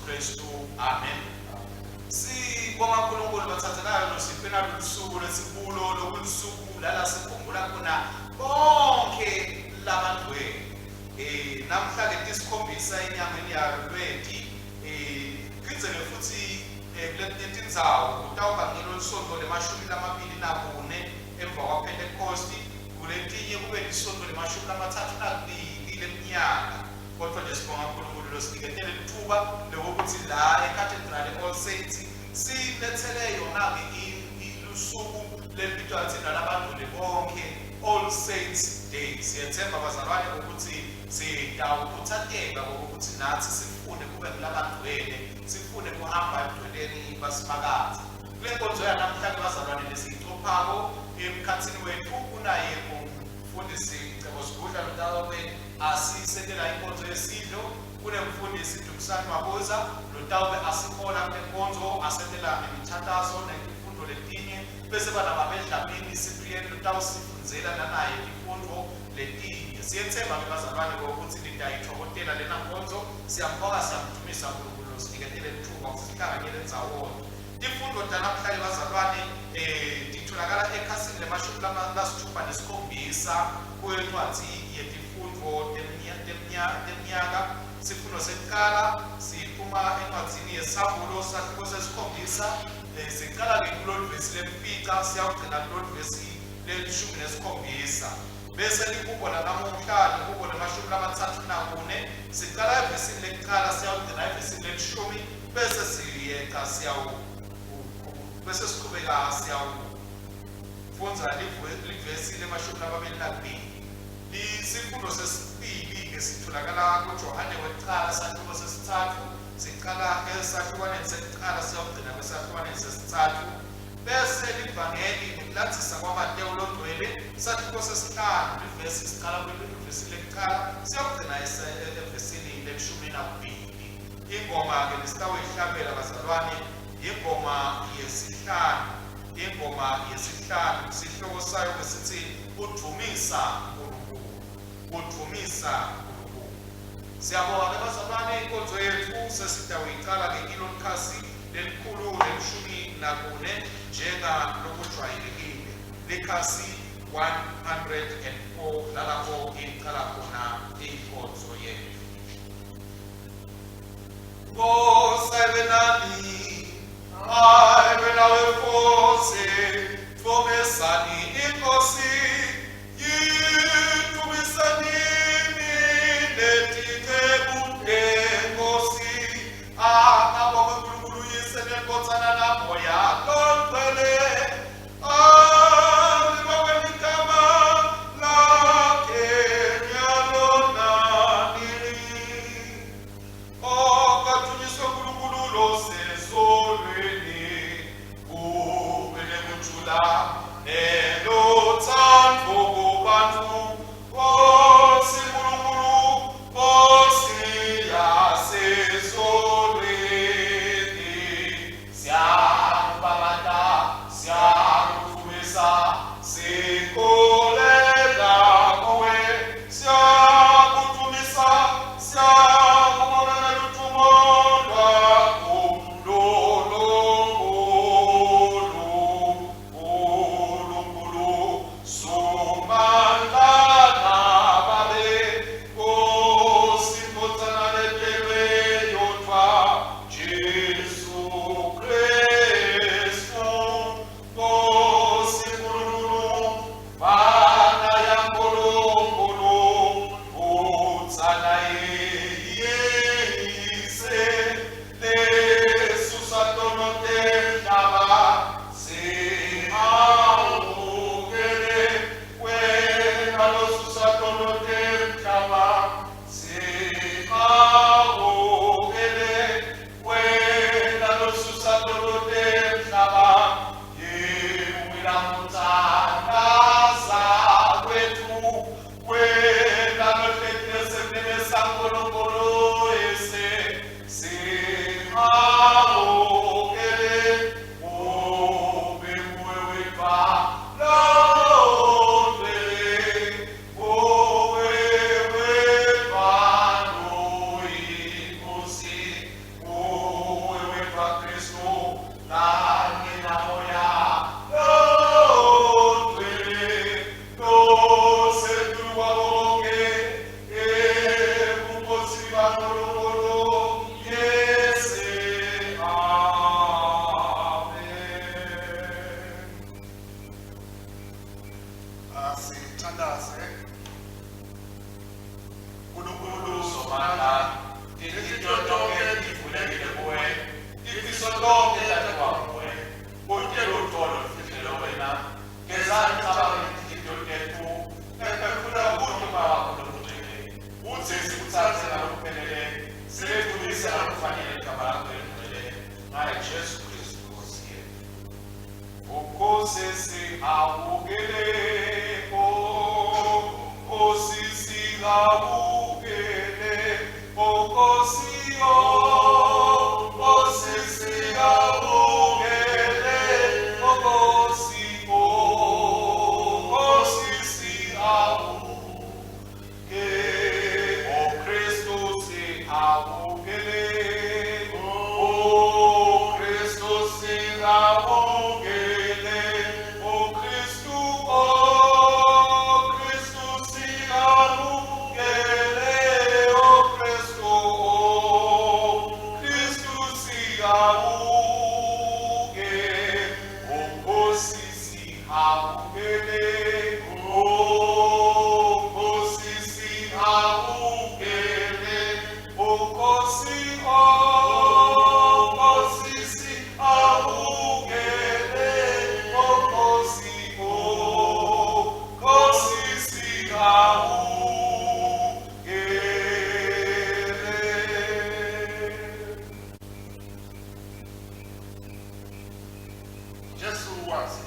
Kristu. Amen. Sibonga uNkulunkulu bathathekayo nosiphe nalolusuku lesikulo lokulusuku lala sikhumbula khona bonke labangcwele. Namhla ke tisikhombisa enyangeni yaLweti phindze-ke futhi kuletinye tindzawo kutawuba ngilo lisonto lemashumi lamabili nakune emva kwaPhentekhosti, kuletinye kube lisonto lemashumi 32 leminyaka. Kodwa nje sibonga uNkulunkulu losiniketele lithuba lokuthi la eCathedral All Saints silethele yona-ke lusuku lelibitwa thina labangcwele bonke, All Saints Day. Siyethemba bazalwane ukuthi sitawukhutsateka ngokuthi nathi sifune kube ngulabangcwele, sifune kuhamba ebungcweleni baSimakadze. Kule nkonzo yanamhlanje bazalwane lesiyicophako emkhathini wethu kunaye umfundisi Cebo Sigudla lotawube asisekela inkonzo yesidlo, kunemfundisi Dumisani Mabuza lotawube asihola kule nkonzo asentela ngemithantazo netifundvo letinye, bese banababe Dlamini Cyprian lotawusifundzela nanaye tifundvo letinye. Siyethemba-ke bazalwane ukuthi nitayitfokotela lena nkonzo. Siyambonga, siyamdumisa uNkulunkulu losiniketele lithuba ukuthi sihlanganyele ndzawonye. Tifundvo tanamhlanje bazalwane titholakala ekhasini lemashumi 67 kwencwadzi yetifundvo temnyaka. Sifundo sekuqala siphuma encwadzini yeSambulo sahluko sesikhombisa, siqala-ke kulolu vesi lemfica siyawugcina kulolu vesi lelishumi nesikhombisa. Bese lihubo lanamuhla lihubo lemashumi 34, siqala evesini lekuqala siyawugcina evesini lelishumi, bese siyeca siyawu bese siqhubeka siyawufundza livesi lemashumi 22. Isifundo sesibili-ke sitholakala kuJohane wekuqala sahluko sesithathu, siqala esahlukwaneni sekuqala siyawugcina kwesahlukwaneni sesithathu. Bese livangeli ngekulandzisa kwaMatewu longcwele sahluko sesihlanu livesi siqala kulivesi lekuqala siyawugcina evesini lelishumi nakubili. Ingoma-ke lesitawuyihlabela bazalwane ingoma yesihlanu, ingoma yesihlanu sihloko sayo ke sithi kudvumisa uNkulunkulu, kudvumisa uNkulunkulu. Siyabonga ke bazalwane, inkonzo yethu sesitawuyiqala ke kilolu khasi lelikhulu lelishumi nakune njengalokujwayelekile, likhasi 104 lalapho iqala khona inkonzo yethu. Nkosi ayibe nani, ayibe nawe futhi, dvumisani iNkosi, yidumisani nine tinceku teNkosi. Akabongwe uNkulunkulu uYise neNdvodzana naMoya loNgcwele. Alibongwe ligama lakhe nyalo nanini. Akadunyiswe uNkulunkulu losezulwini, kube nekuthula nelutsandvo kubantfu. Nkosi Nkulunkulu, Nkosi yasezulwini, siyakubabata, siyakudvumisa, sikhulela kuwe, siyakudumisa, siyakubonga ngeludvumo lwakho lolukhulu. Nkulunkulu Somandla naBabe, Nkosi Ndvodzana letelwe yodvwa, Jesu Khristu, Nkosi Nkulunkulu, Mvana yaNkulunkulu, Ndvodzana yeYise, lesusa tono temhlaba, sihawukele wena losusa tono temhlaba, sihawukele wena losusa tono temhlaba, yemukela kuthandaza kwethu, wena lohleti esekunene saNkulunkulu Yise, sihawukele ube kuwe wedvwa longcwele, kuwe wedvwa loyiNkosi. Ngaye Jesu Kristu Nkosi yethu. Nkosi sihawukele, Nkosi sihawukele, Nkosi Nkosi sihawukele, Nkosi Nkosi sihawukele, O Kristu sihawukele, O Kristu sihawukele, O Kristu, O Kristu sihawukele, O Kristu, O Kristu sihawukele, O Nkosi sihawukele, O Nkosi sihawukele, O Nkosi, O Nkosi sihawukele, O Nkosi, O Nkosi sihawukele. Jesu wathi,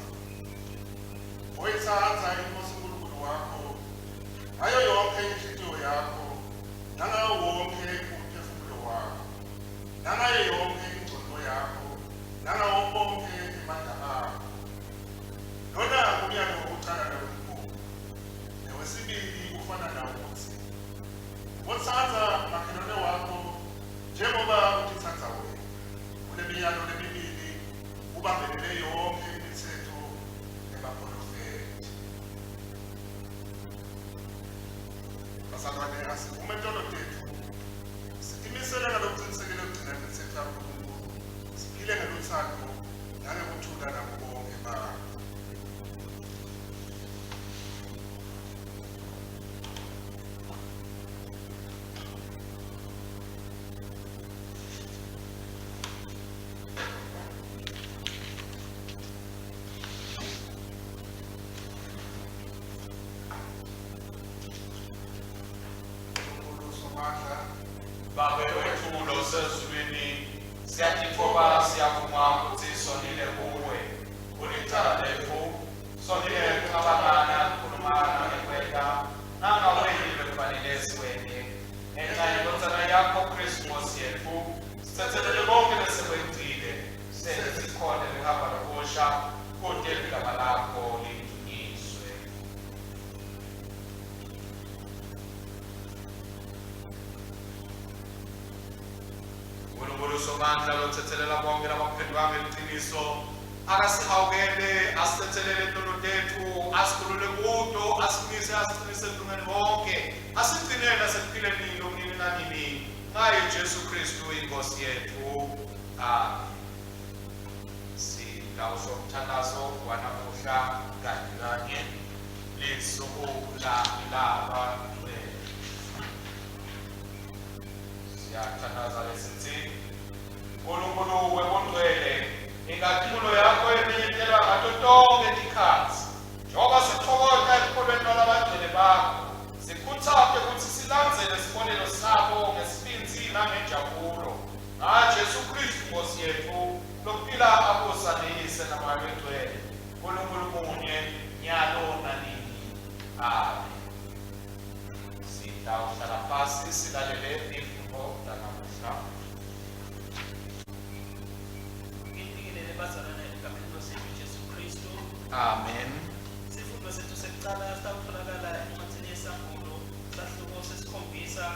Uyithanda iNkosi uNkulunkulu wakho ngayo yonke inhliziyo yakho nangawo wonke umphefumulo wakho nangayo yonke ingqondo yakho nangawo onke amandla akho. Lona umyalo wokuqala nalomkhulu. Nowesibili ufana nawo uthi, Uthanda makhelwane wakho njengoba utithanda wena. Kule miyalo lemibili ubambelele yonke imithetho nebaprofethi. Bazalwane, asivume tono tethu sitimisele ngalokuqinisekile ukugcina imithetho kaNkulunkulu, siphile ngeluthando nangekuthula nabo bonke abantu. Nkulunkulu Somandla, Babe wethu losezulwini, siyatitfoba siyavuma kutsi sonile kuwe. Ulicala letfu, sonile kucabangana, kukhuluma nangekwenta, nangaweni bekufanele siwente. Ngenxa yendvodzana yakho Kristu Nkosi yetfu, sitsetselele konke lesekwentile, sente sikhone kuhamba lokusha, kute ligama lakho lidvunyiswe. Nkulunkulu Somandla lotsetselela bonke labaphendvuka ngeliciniso, akasihawukele, asitsetselele tono tetfu, asikhulule kuto, asimise, asiqinise ekulungeni konke, asigcinele nasekuphileni lokunini nanini, ngaye Jesu Kristu iNkosi yetfu. Amen. Sitawusho umthandazo wanamuhla kanye kanye lisuku labangcwele. Siyathandaza lesithi Nkulunkulu webungcwele, inkhatimulo yakho imenyetelwa ngato tonkhe tikhatsi. Njengoba sitfokota ekukholweni lwalabangcwele bakho, sikhutsate kutsi silandzele sibonelo sabo ngesibindzi nangenjabulo. NgaJesu Kristu Nkosi yetfu, lophila abusa neYise naMoya Longcwele, Nkulunkulu munye, nyalo nanini. Amen. Sitawuhlala phasi silalele tifundvo tanamuhla. Ngibingelele bazalwane egameni lenkosi Jesu Kristu. Amen. Sifundo sethu sekucala sitawutholakala encwadzini yeSambulo, sahluko sesikhombisa,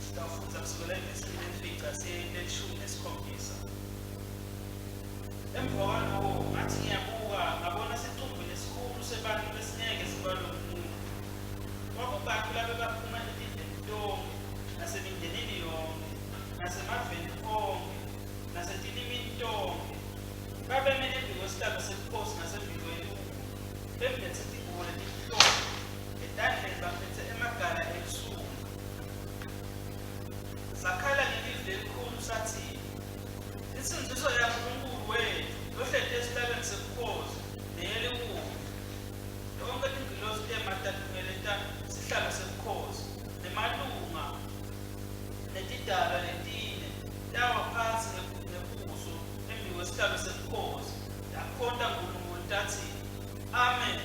sitawufundza kusukela evesini lemfica siye 17. Emva kwaloko ngathi ngiyabuka ngabona sicumbi lesikhulu sebantu lesingeke sibalwe ngumuntu. Kwakubantu labebaphuma etindleni tonkhe, nasemindenini yonkhe, nasemaveni onkhe, nasetilimini tonkhe. Babeme embikwesihlalo sebukhosi nasembikweliwundlu, bembetse tingubo letimhlophe, etandleni baphethe emagala elusuku. Sakhala ngelivi lelikhulu sathi, Insindziso yaNkulunkulu wethu lohleti kwesihlalo sebukhosi takhonta Nkulunkulu tatsi, Amen!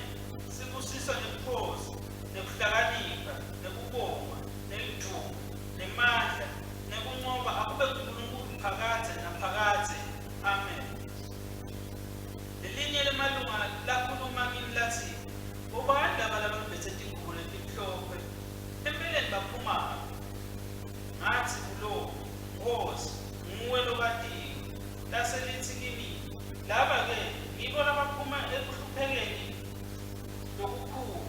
Sibusiso nebukhosi, nekuhlakanipha, nekubongwa, nelidvumo, nemandla, nekuncoba akube kuNkulunkulu phakadze naphakadze. Amen. Lelinye lemalunga lakhuluma kimi latsi, Bobani laba labambetse tingubo letimhlophe? Empeleni baphumaphi? Ngatsi kulo, Nkhosi, nguwe lobatiko. Lase litsi kimi, Laba-ke ngibo labaphuma ekuhluphekeni lokukhulu,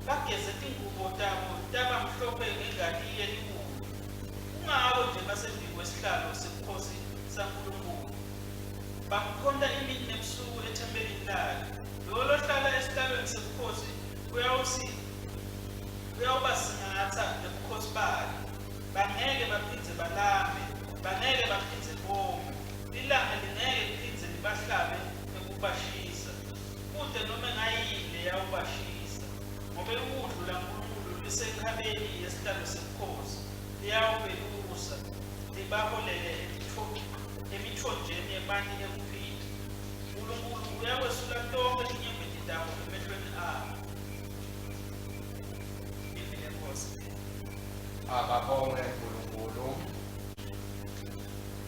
bageze tingubo tabo taba mhlophe ngengati yeliWundlu. Kungako nje basembikwesihlalo sebukhosi saNkulunkulu, bamkhonta imini nebusuku ethempelini lakhe. Lowo lohlala esihlalweni sebukhosi uyawusi uyawubasingatsa ngebukhosi bakhe. Bangeke baphindze balambe, bangeke baphindze bome, lilanga lingeke liphindze libahlabe ngekubashisa. Kute nome ngayini leyawubashisa, ngobe iWundlu laNkulunkulu lisenkhabeni yesihlalo sebukhosi, liyawubelusa, libaholele emitfonjeni yemanti ekuphila. Nkulunkulu uyakwesula tonkhe tinyembeti tabo emehlweni abo. Livi leNkhosi. Akabongwe uNkulunkulu.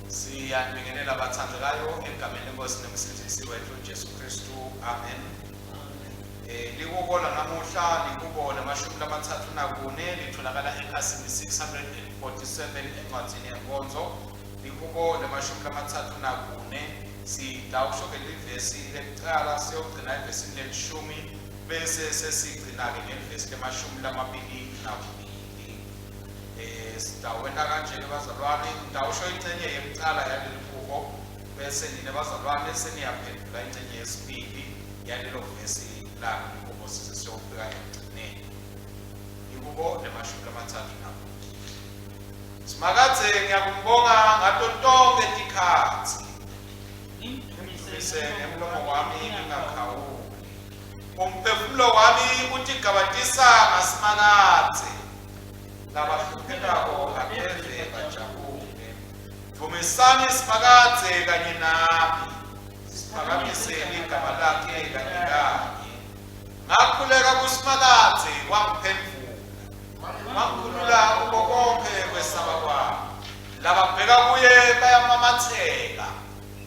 Siyanibingelela bathandekayo egameni lenkosi nomsindisi wethu Jesu Kristu. Amen. Eh likubo lanamuhla likubo la-34 litholakala ekhasini 647 encwadzini yenkonzo. Likubo la-34 sitawusho ke livesi lekucala siyogcina evesini lelishumi bese sesigcina-ke ngelivesi le-22. Sitawenta kanje-ke bazalwane, ngitawusho incenye yekucala yaleli hubo bese nine bazalwane seniyaphendula incenye yesibili yalelo vesi lalo lihubo size siyofika ekugcineni. Ihubo le-34. Simakadze ngiyakumbonga ngato tonkhe tikhatsi. Ngimdumise ngemlomo wami ngingakhawuli. Umphefumulo wami utigabatisa ngaSimakadze. Labahluphekako abeve bajabule. Dvumisani Simakadze kanye nami. Siphakamise ligama lakhe kanye kanye. Ngakhuleka kuSimakadze wangiphendvula. Wangikhulula kuko konkhe kwesaba kwami. Lababheka kuye bayamamatseka.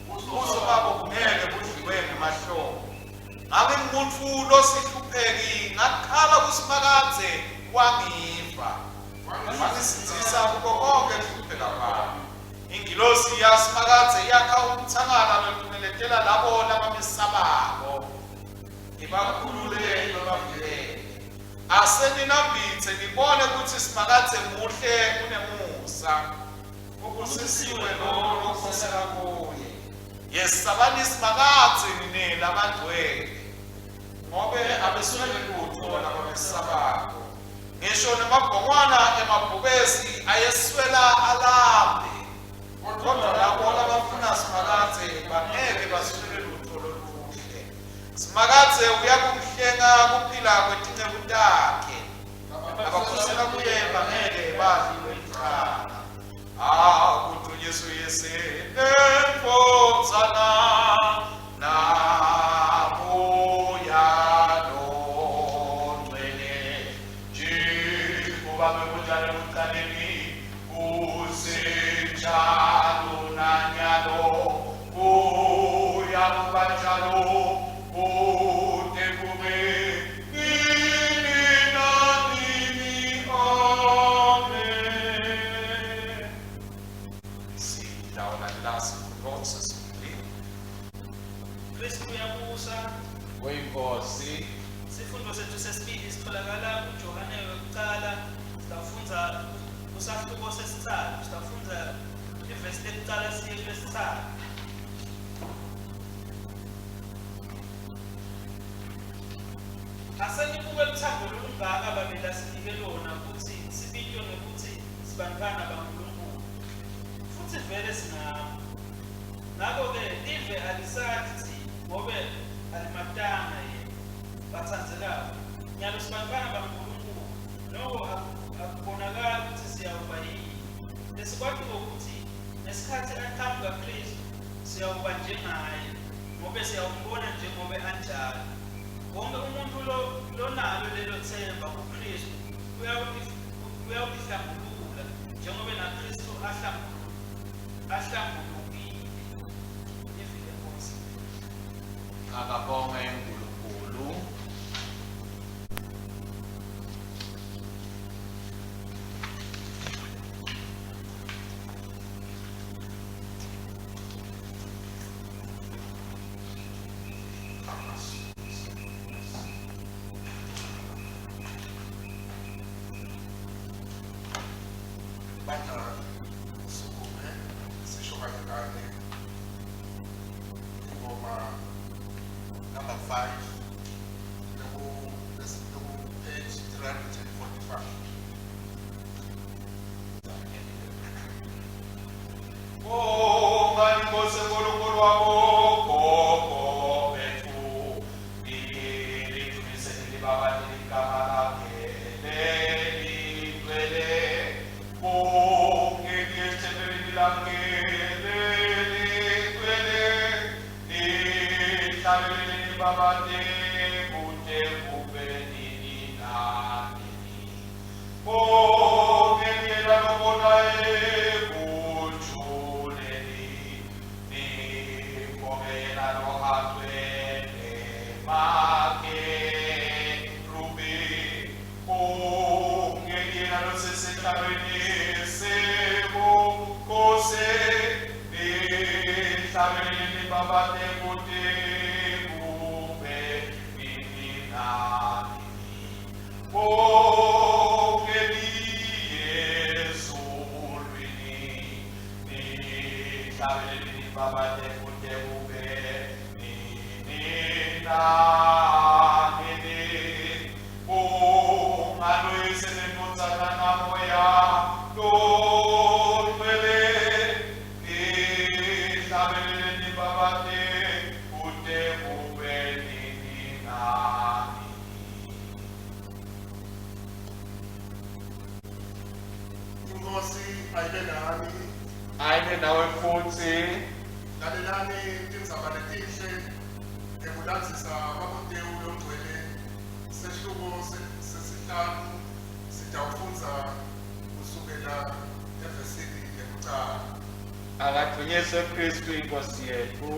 Buso babo bungeke budliwe ngemahloni. Ngangingumuntu losihlupheki, ngakhala kuSimakadze wangiva. Wangisindzisa kuko konke kuhlupheka kwami. Ingilosi yaSimakadze yakha umthangala lotungeletela labo labamesabako. Ibakhulule ibavikele. Ase ninambitse nibone kutsi Simakadze muhle unemusa. Ubusisiwe lowo lokhosela kuye. Yesabani Simakadze nine labangcwele, ngobe abesweli lutfo labamesabako. Ngisho nemabhongwana emabhubesi ayeswela alambe, kodvwa labo labafuna Simakadze bangeke baswele lutfo loluhle. Simakadze uyakumhlenga kuphila kwetinceku takhe. Abakhosela kuye bangeke badliwe licala. Akudunyiswe Uyise neNdvodzana naMoya loNgcwele, njengoba bekunjalo ekucaleni, kusenjalo nanyalo, kuyakuba njalo kute kube nini nanini. Amen. Sitawulalela sifundo sesibili. Kristu uyabusa. Kuyinkosi. Sifundo sethu sesibili sitholakala kuJohane wekucala, sitawufundza kusahluko sesitsatfu, sitawufundza ivesi lekucala siye kulesitsatfu. Asenibuke luthando lolungaka Babe lasinike lona kutsi sibitwe ngekutsi sibantfwana baNkulunkulu, futsi vele singabo. Ngako-ke live alisati tsine, ngobe alimatanga yena. Batsandzekako, nyalo sibantfwana baNkulunkulu, noko akubonakali kutsi siyawuba yini. Lesikwatiko kutsi ngesikhatsi aqhamuka Khristu, siyawuba njengaye, ngobe siyawumbona njengobe anjalo. Wonke umuntfu lonalo lelo tsemba kuKhristu uyawutihlambulula njengobe naKhristu ahlambulukile. Livi leNkhosi. Akabonge uNkulunkulu. Bandla, sukume sisho kanye kanye ingoma number 5 leku page 345. Bonga iNkosi uNkulunkulu wabokhokho bethu, nilidumise nilibabate igama lakhe lelingcwele. Bongeni ethempelini lakhe lelingcwele, lihlabelele nilibabate kude kube nini nanini. Bongeni yena lobona ekujuleni, nibonge yena lohaqele makerubi. Bongeni yena losesihlalweni sebukhosi, lihlabelele nibabate kude kube nini nanini. Bongeni ezulwini, nihlabelele nibabate kude kube nini nanini. Bongani uYise neNdvodzana naMoya Longcwele, nihlabelele nibabate kude kube nini nanini. Inkosi ayibe nani. Ayibe nawe futhi. Lalelani tindzaba letinhle ngekulandzisa kwaMatewu longcwele, sehluko sesihlanu, sitawufundza kusukela evesini lekucala. Akadunyiswe Kristu inkosi yethu.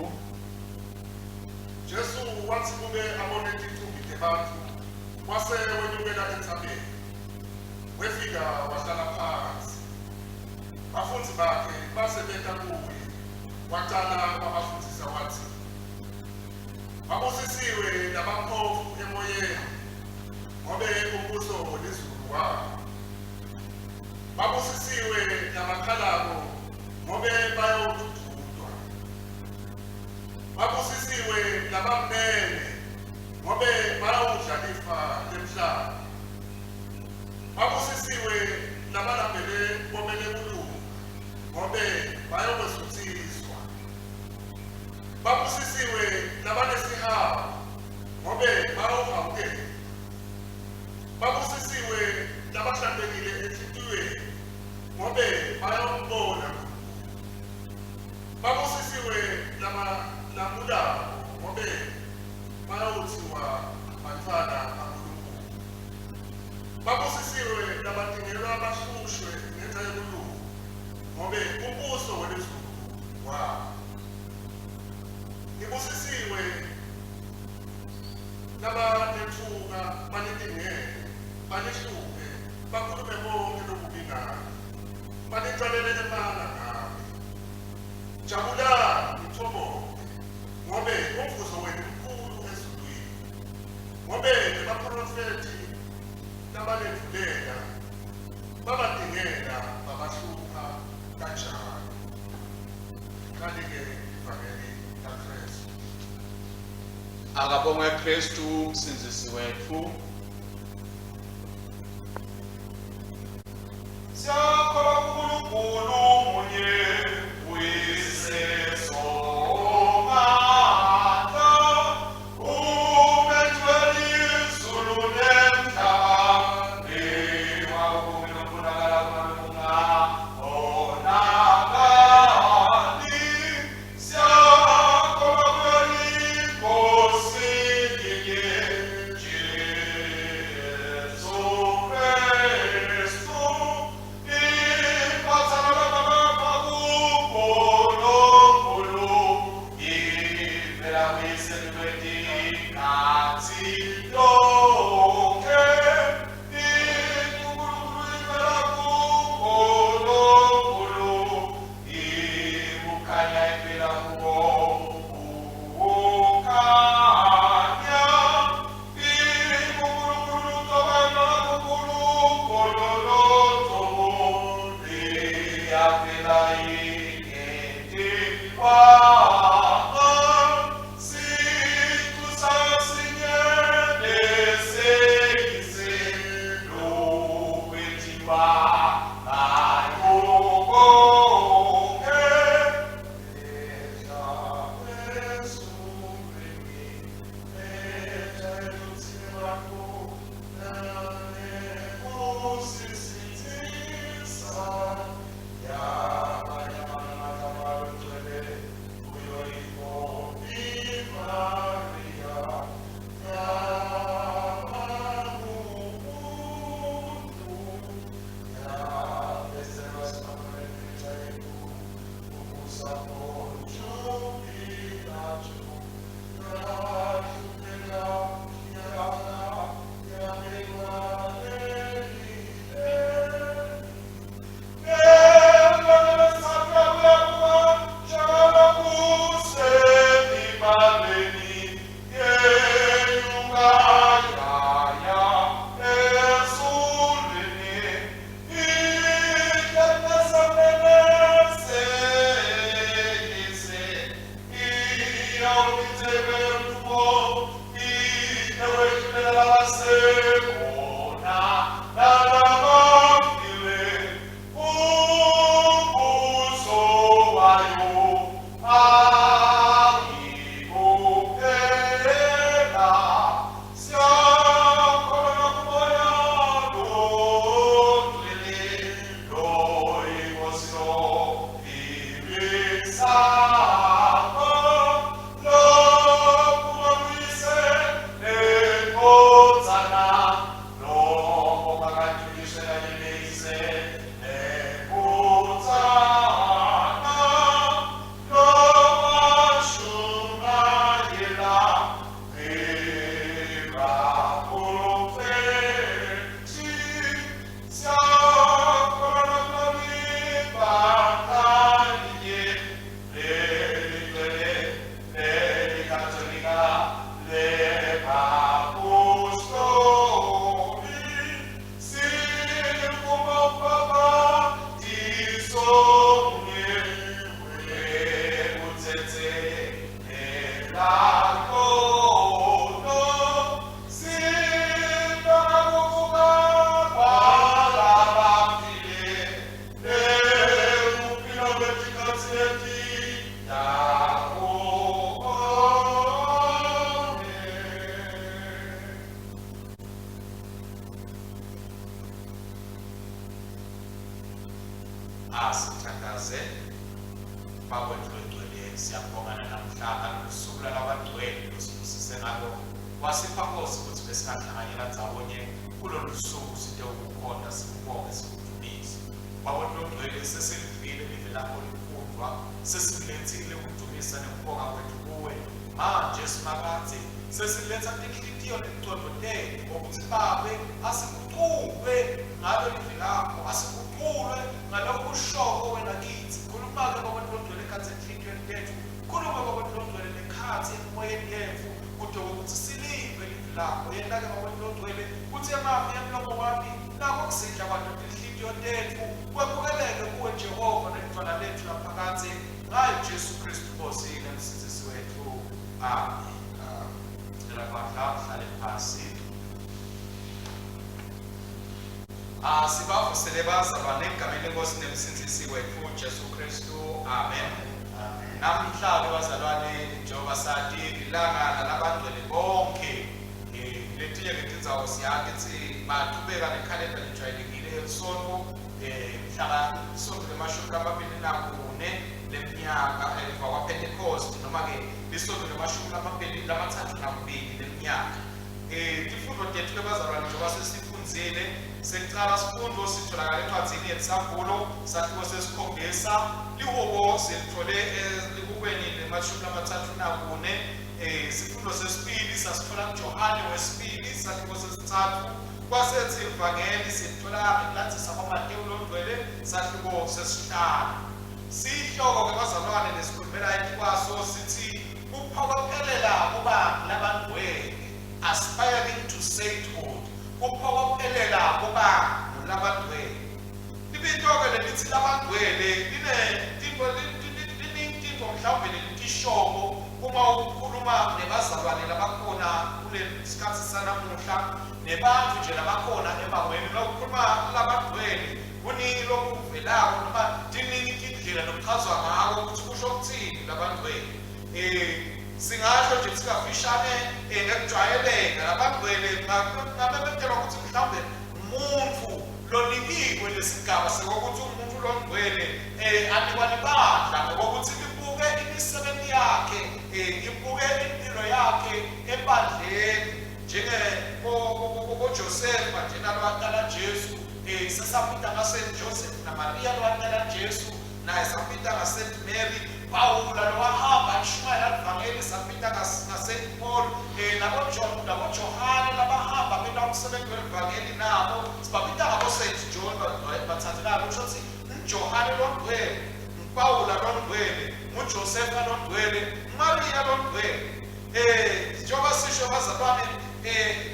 Jesu watsi kube abone ticumbi tebantfu, wase wenyukela entsabeni, wefika wahlala phansi. Bafundzi bakhe base beta kuye, wacala wabafundzisa watsi: Babusisiwe labamphofu emoyeni, ngobe umbuso welizulu wabo. Babusisiwe labakhalako, ngobe bayodvudvutwa. Babusisiwe labamnene, ngobe bayawudla lifa lemhlaba. Babusisiwe labalambele bomele kulunga, ngobe bayokwesutsiswa. Babusisiwe labanesihawu, ngobe bayawuhawukelwa. Babusisiwe labahlantekile enhlitiyweni, ngobe bayawumbona Nkulunkulu. Babusisiwe labalamulako, ngobe bayawutsiwa bantfwana baNkulunkulu. Babusisiwe labatingelwa bahlushwe ngenca yekulunga, ngobe umbuso welizulu wabo. Nibusisiwe labanetfuka, banitingele, banihluphe, bakhulume konke lokubi ngani, banicalele emanga ngami. Jabulani nithokote, ngobe umvuzo wenu mkhulu ezulwini, ngobe nebaprofethi labanendvulela babatingela babahlupha kanjalo. Kali-ke ivangeli laKhristu. Akabongwe Kristu umsindzisi wethu. Siyakholwa kuNkulunkulu munye, uYise Somandla, uMenzi welizulu nemhlaba, newakubumbi nokubonakala kwabe kungabonakali. Asithandaze. Baba wethu longcwele, siyabonga namhla ngalolu lalabangcwele losibusise ngalo, wasipha Nkosi ukuthi besingahlanganyela ndzawonye kulolu suku site ukukhonta, sikubonge, sikudumise. Baba wethu longcwele, sesilivile live lakho lifundwa, sesikulethile ukudumisa nekubonga kwethu kuwe. Manje Simakadze, sesiletha tinhlitiyo nemicondo tethu ngokuthi Babe asiguculwe ngalo livi lakho, asiguculwe ngalokhu ushoko wena kithi. Khuluma-ke Baba wethu longcwele ekhatsi enhlitiyweni tethu, khuluma Baba wethu longcwele nekhatsi emoyeni yetfu kude ukuthi silive livi lakho. Yenta-ke Baba wethu longcwele kutsi emavi emlomo wami nako kusidla kwato tinhlitiyo tetfu kwemukeleke kuwe Jehova nelidvwala letfu laphakadze, ngayo Jesu Kristu Nkosi nemsindzisi wetfu. Amen. Cela bandla uhlale phasi. Asibavusele bazalwane egameni lenkosi nemsindzisi wetfu Jesu Kristu. Amen. Namhla-ke bazalwane, njengoba sati lilanga lalabangcwele bonke. Letinye-ke tindzawo siyati kutsi bachubeka nekhalenda lejwayelekile yelisontfo, mhlaka lisontfo lemashumi lamabili nakune leminyaka emva kwaPentecost, noma-ke lisontfo lemashumi lamabili lamathathu nakubili leminyaka. Tifundvo tetfu bazalwane, njengoba sesifundzile, sekucala sifundo sitholakala encwadzini yeSambulo, sahluko 7. Lihubo silithole lihubweni lemashumi lamathathu nakune. Sifundo sesibili sasithola kuJohane wesibili, sahluko 3. Kwasethi ivangeli silithola ngekulandzisa kwaMatewu longcwele, sahluko 5. Sihloko-ke bazalwane lesikhulumela etikwaso sithi kuphokophelela kuba labangcwele, aspiring to sainthood, kuphokophelela kuba ngulabangcwele. Libito-ke lelithi labangcwele linetintfo liningi, mhlawumbe lelitishoko uma ukhuluma nebazalwane labakhona kule sikhatsi sanamuhla, nebantfu nje labakhona emangweni. Uma ukhuluma labangcwele, kuningi lokuvelako noma tiningi tindlela lokuchazwa ngako ukuthi kusho kuthini labangcwele. Singasho nje sikafishane, ngekujwayeleka labangcwele ngabebetelwa ukuthi mhlawumbe umuntu lonikiwe lesigaba sekokuthi umuntu longcwele, anikwa libandla ngokuthi libuke imisebenzi yakhe, ibuke impilo yakhe ebandleni, njenge boJosefa njena lowatala Jesu, sesambita ngaSaint Joseph, naMaria lowatala Jesu naye sambita ngaSaint Mary, Pawula lowahamba ishumayela livangeli sambita ngaSaint Paul, nabo John nabo Johane labahamba benta umsebenzi welivangeli nabo sibabita ngabo Saint John. Bathandekayo, kusho ukuthi uJohane longcwele, uPawula longcwele, uJosefa longcwele, uMaria longcwele. Njengoba sisho bazalwane,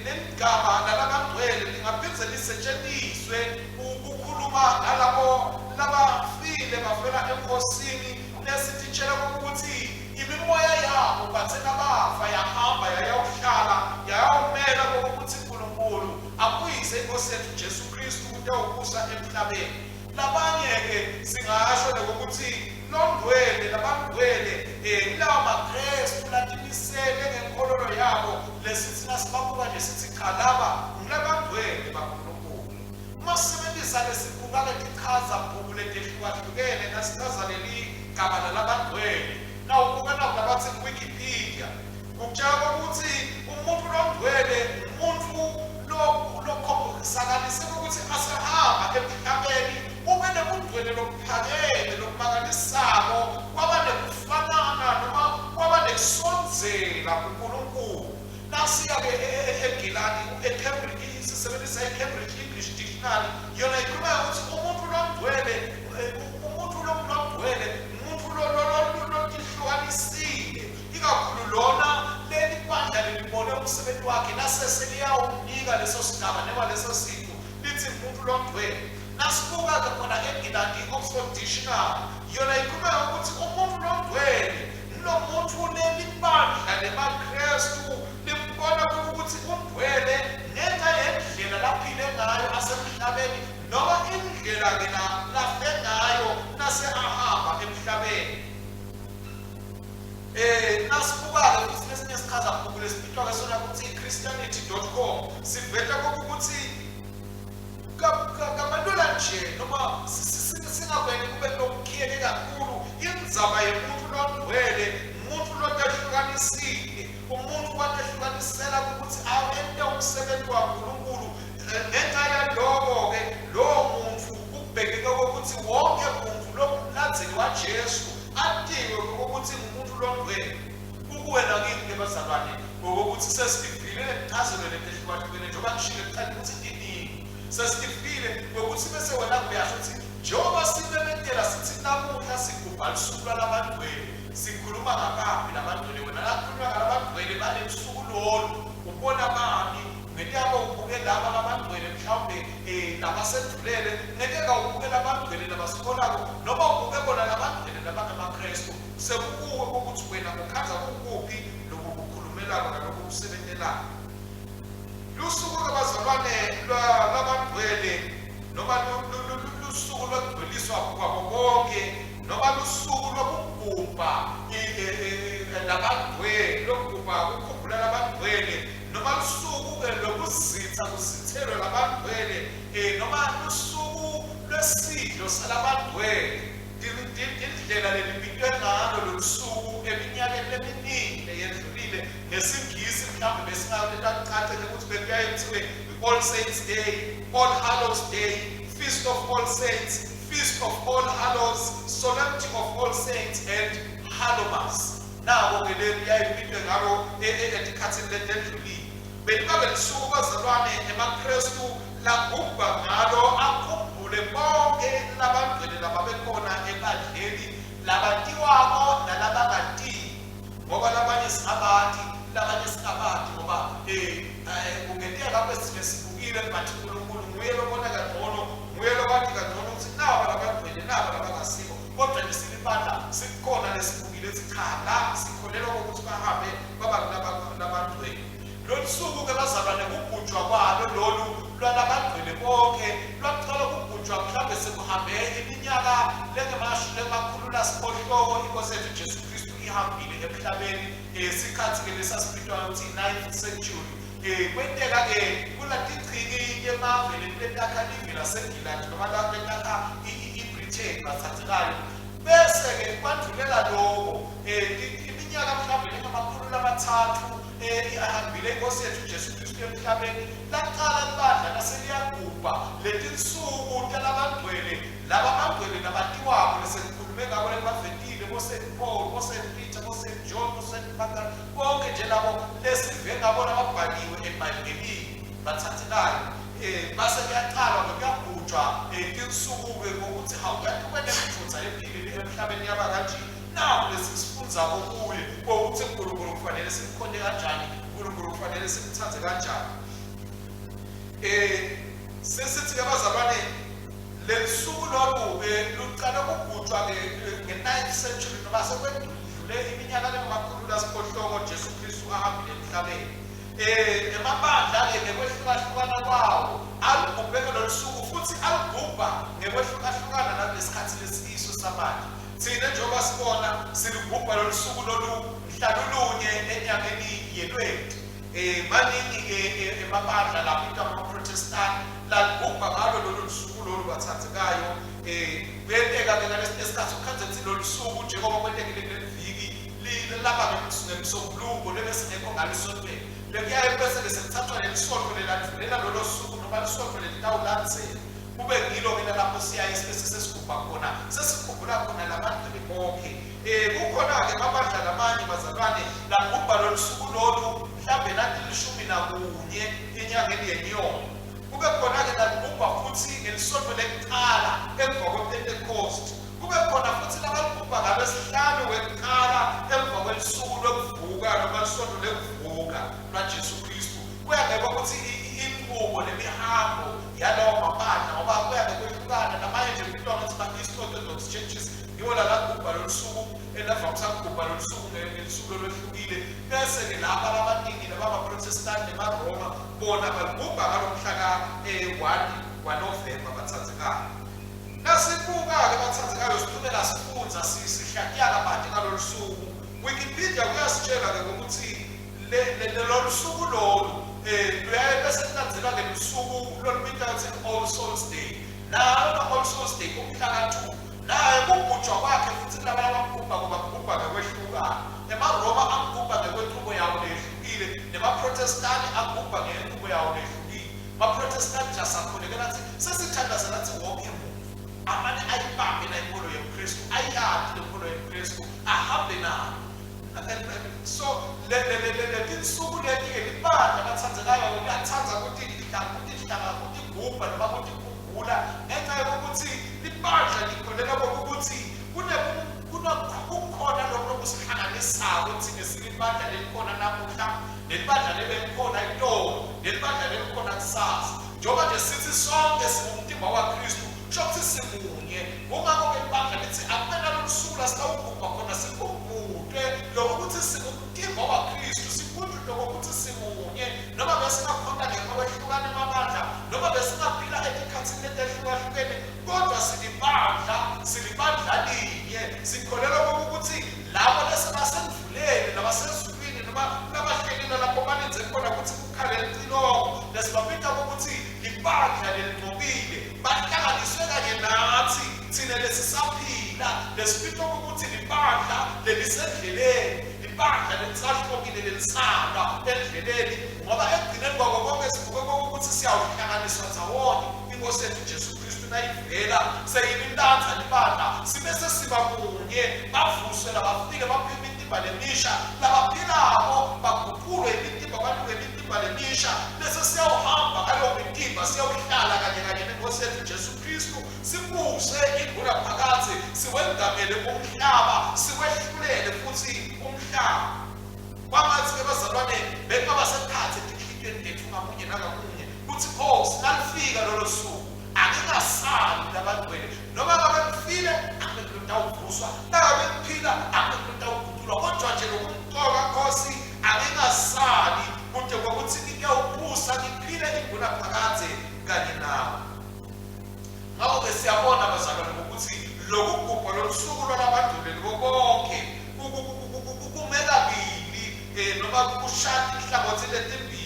leligama lalabangcwele lingaphindze lisetshenziswe ukukhuluma ngalabo labafile bafela enkosini, lesititshela ukuthi imimoya yabo. utawubusa emhlabeni. Labanye-ke singasho lokuthi longcwele, labangcwele lawa maKrestu latimisele ngenkololo yabo, lesithi nasibabuka nje sithi cha, laba ngulabangcwele baNkulunkulu. Uma sisebenzisa lesibuka letichaza bhuku letehlukahlukene nasichaza leli gama lalabangcwele, nawubuka naku labathi Wikipedia, kutshela ukuthi umuntu longcwele umuntu lokhombisakaliseka ukuthi asehamba emhlabeni ube nebungcwele lobuphakeme lokumangalisako, kwaba nekufanana noma kwaba nekusondzela kuNkulunkulu. Nasiya-ke eGilani, eCambridge, sisebenzisa i-Cambridge English Dictionary, yona ikhuluma ukuthi umuntu longcwele, umuntu longcwele umuntu lotihlukanisile, ikakhulu lona leli bandla lelibone umsebenzi wakhe lasese liyawunika leso sigaba noma leso sipho, lithi umuntu longcwele. Nasibuka-ke khona eNgilandi i-Oxford Dictionary yona ikhuluma ukuthi umuntu longcwele lo muntu leli bandla lemaKrestu limbona ukuthi ungcwele ngenxa yendlela laphile ngayo asemhlabeni, noma indlela-ke lafe ngayo nase ahamba emhlabeni. Nasibuka-ke futhi lesinye isichazabhuku lesibitwa-ke sona ukuthi i-Christianity.com siveta kokuthi kabalula nje, noma singavele kube lokukhiyeke kakhulu, indzaba yemuntu longcwele umuntu lotehlukanisile, umuntu watehlukanisela ukuthi ente umsebenzi waNkulunkulu. Ngenxa yaloko-ke lowo muntu kubhekeke kokuthi wonke muntu longumlandzeli waJesu atiwe ukuthi ngumuntu longcwele. Kukuwena kimi-ke bazalwane ngokokuthi sesivile lencazelo letehlukahlukene, njengoba ngishilo ekuqaleni ukuthi iningi, sesivile ngokuthi bese wena kuyasho ukuthi njengoba simemetela sithi namuhla sigubha lusuku lwalabangcwele, sikhuluma ngabaphi labangcwele? Wena nakhulunywa ngalabangcwele balelusuku lolu ubona bani? Ngeke ubuke laba labangcwele mhlawumbe labasedlulele, ngeke ubuke labangcwele labasiholako, noma ubuke bona labangcwele labangamaKrestu. Sekukuwe ukuthi wena ukhandza kukuphi loku kukhulumelako naloku kusebentelako. Lusuku lwabazalwane lwabangcwele, noma lusuku lwekugcweliswa kwabo bonke, noma lusuku lokugubha labangcwele, lokugubha ukukhumbula labangcwele, noma lusuku lokuzitha kuzithelwe labangcwele, noma lusuku lwesidlo salabangcwele. Indlela lelibitwe ngalo lolusuku eminyakeni leminingi leyendlulile ngesiNgisi mhlawumbe besingakucacele ukuthi bekuyaye kuthiwe All Saints Day, All Hallows Day, Feast of All Saints, Feast of All Hallows, Solemnity of All Saints and Hallowmas. Nako-ke leli yayibitwe ngalo etikhathini letendlulile. Belibabe lusuku bazalwane emaKrestu lagubha ngalo akhumbule bonke labangcwele lababekhona ebandleni, labatiwako nalabangatiwa, ngoba labanye singabati, labanye singabati, ngoba kungenteka lapho sine sibukile, but uNkulunkulu nguye lobona kangcono, nguye lobati kangcono ukuthi naba labangcwele naba labangasibo. Kodwa nje silibandla sikhona lesibukile sithi cha, la sikholelwa ukuthi bahambe baba labangcwele. Lolu suku-ke bazalwane kugujwa kwalo lolu lwalabangcwele bonke lwaqala ukugujwa mhlawumbe sekuhambe iminyaka lengemakhulu lasiphohlongo iNkosi yethu Jesu Kristu ihambile emhlabeni. Sikhathi-ke lesasibitwa ukuthi i-9th century. Kwenteka-ke kulatigciki yemave letakha live laseNgilandi noma letakha iBritain bathathekayo, bese-ke kwandulela loko iminyaka mhlawumbe lengamakhulu lamathathu ihambile iNkosi yethu Jesu Kristu emhlabeni, laqala libandla laseliyagubha letinsuku talabangcwele, laba bangcwele labatiwako lesekukhulume ngabo lekubavetile, bo-St Paul, bo-St Peter, bo-St John, bo-St Patrick, bonke nje labo lesive ngabo lababhaliwe eBhayibhelini bathathekayo. Base kuyaqalwa-ke kuyagujwa tinsuku-ke ngokuthi hawu, kanti kwenemvutha ephilile emhlabeni yaba kanje. Naku lesisifundzako kuye kokuthi uNkulunkulu kufanele simkhonte kanjani, uNkulunkulu kufanele simthathe kanjani. Sesithi-ke bazalwane lelisuku lolu-ke lucale ukugujwa nge-9th century, noma sekwedlule iminyaka lengamakhulu lasiphohlongo Jesu Kristu ahambile emhlabeni. Emabandla-ke ngekwehlukahlukana kwawo Alugubheke lolu suku futhi alugubha ngekwehlukahlukana nalesikhathi lesikiso samanje. Thina njengoba sibona silugubha lolu suku lolu mhla lulunye enyangeni yeLweti. Maningi-ke emabandla lapho into amaProtestani lalugubha ngalo lolu suku lolu bathandekayo. Kuyenteka-ke ngalesi sikhathi ukukhanze ukuthi lolu suku njengoba kwentekile kuleli viki laba ngeMsombuluko lebesingekho ngalo esontweni. Bekuyaye bese-ke sekuthathwa leli sonto lelandvulela lolo suku noma lisonto lelitawulandzela kube ngilo-ke lalapho siyaye sibe sesigubha khona sesikhumbula khona labangcwele bonke. Kukhona-ke amabandla lamanye bazalwane lagubha lolu suku lolu mhlawumbe natilishumi nakunye enyangeni yeNyoni. Kube khona-ke laligubha futhi ngelisonto lekuqala emva kwePentecost. Kube khona futhi labaligubha ngalwesihlanu wekuqala emva kwelisuku lokuvuka noma lisonto lekuvuka lwaJesu Kristu. Kuya ngekuthi inqubo nemihambo yalawo mabandla ngoba kuya ngekwehlukana namanye nje kuthiwa ngathi ma-East Orthodox Churches ngiwo lalagubha lolu suku elavamise ukugubha lolu suku ngelisuku olwehlukile bese-ke laba labaningi labamaProtestani nemaRoma bona baligubha ngalo mhla ka-1 waNovemba bathandekayo. Nasibuka-ke bathandekayo siqhubeka sifundza sihlaziya kabanti ngalolu suku. Wikipedia kuyasitshela-ke ukuthi lolu suku lolu luyaye bese kulandzelwa-ke lusuku lolubitwa ukuthi All Souls Day. Nalo lo-All Souls Day umhla ka-2 naye kugujwa kwakhe futhi kulaba abamgubha ngoba kugubha ngekwehlukana. EmaRoma amgubha ngekwenqubo yawo leyehlukile, nemaProtestani agubha ngenqubo yawo leyehlukile. MaProtestani nje asakhulekela athi sesithandaza nathi wonke muntu amane ayibambe la inkolo yobuKristu, ayiyati le nkolo yobuKristu, ahambe nayo. So letinsuku leti-ke libandla bathandekayo liyathanda kutigubha noma kutikhumbula ngenxa yokuthi libandla likholelwa kokuthi kukhona lokho lokusihlanganisako thina silibandla lelikhona namuhla nelibandla lebelikhona itolo nelibandla lelikhona kusasa. Njengoba nje sithi sonke singumtimba waKristu, kusho ukuthi simunye. Kungakho-ke libandla lithi akube nalolu suku la sitawugubha khona sikhumbule lokho ukuthi singumtimba waKristu, sikhunjulwe kokuthi simunye. Noma besingakhona ngekwehlukana emabandla, noma besingaphila etikhathini letehlukahlukene, kodwa silibandla, silibandla linye. Sikholelwa kokuthi labo lesebasendluleni labasezulwini noma labahleli lapho balinze khona ukuthi kukhale licilongo lesibabita kokuthi libandla lelinqobile, bahlanganiswe kanye nathi thina lesisaphila, lesibitwa kokuthi libandla lelisendleleni, libandla lelisahlomile lelisalwa endleleni, ngoba ekugcineni kwako konke sivuke kokuthi siyawuhlanganiswa ndzawonye. Inkosi yethu Jesu Kristu nayivela seyililanza libandla, sibe sesiba munye, bavuswe labafile baphiwe imitimba lemisha, labaphilako baguqulwe imitimba banuke imitimba lemisha, bese siyawuhamba ngaleyo mitimba siyawuhlala kanye kanye nenkosi yethu Jesu Kristu, sibuse inguna phakadze, siwengamele umhlaba, siwehlulele futhi umhlaba. Kwangathi-ke bazalwane bekungaba sekhathi etinhlitiyweni tethu ngamunye nangamunye kuthi Nkosi nalifika lolo suku angingasali labangcwele, noma ngabe ngifile angeke ngitawuvuswa, nangabe ngiphila angeke ngitawuguqulwa, kodwa nje lokumcoka Nkosi angingasali kude kokuthi ngiyawubusa ngiphile inguna phakadze kanye nawe. Ngakho-ke siyabona bazalwane ngokuthi lokugubha lolu suku lwalabangcwele bonke kume kabili noma kushaya inhlangothi letimbili.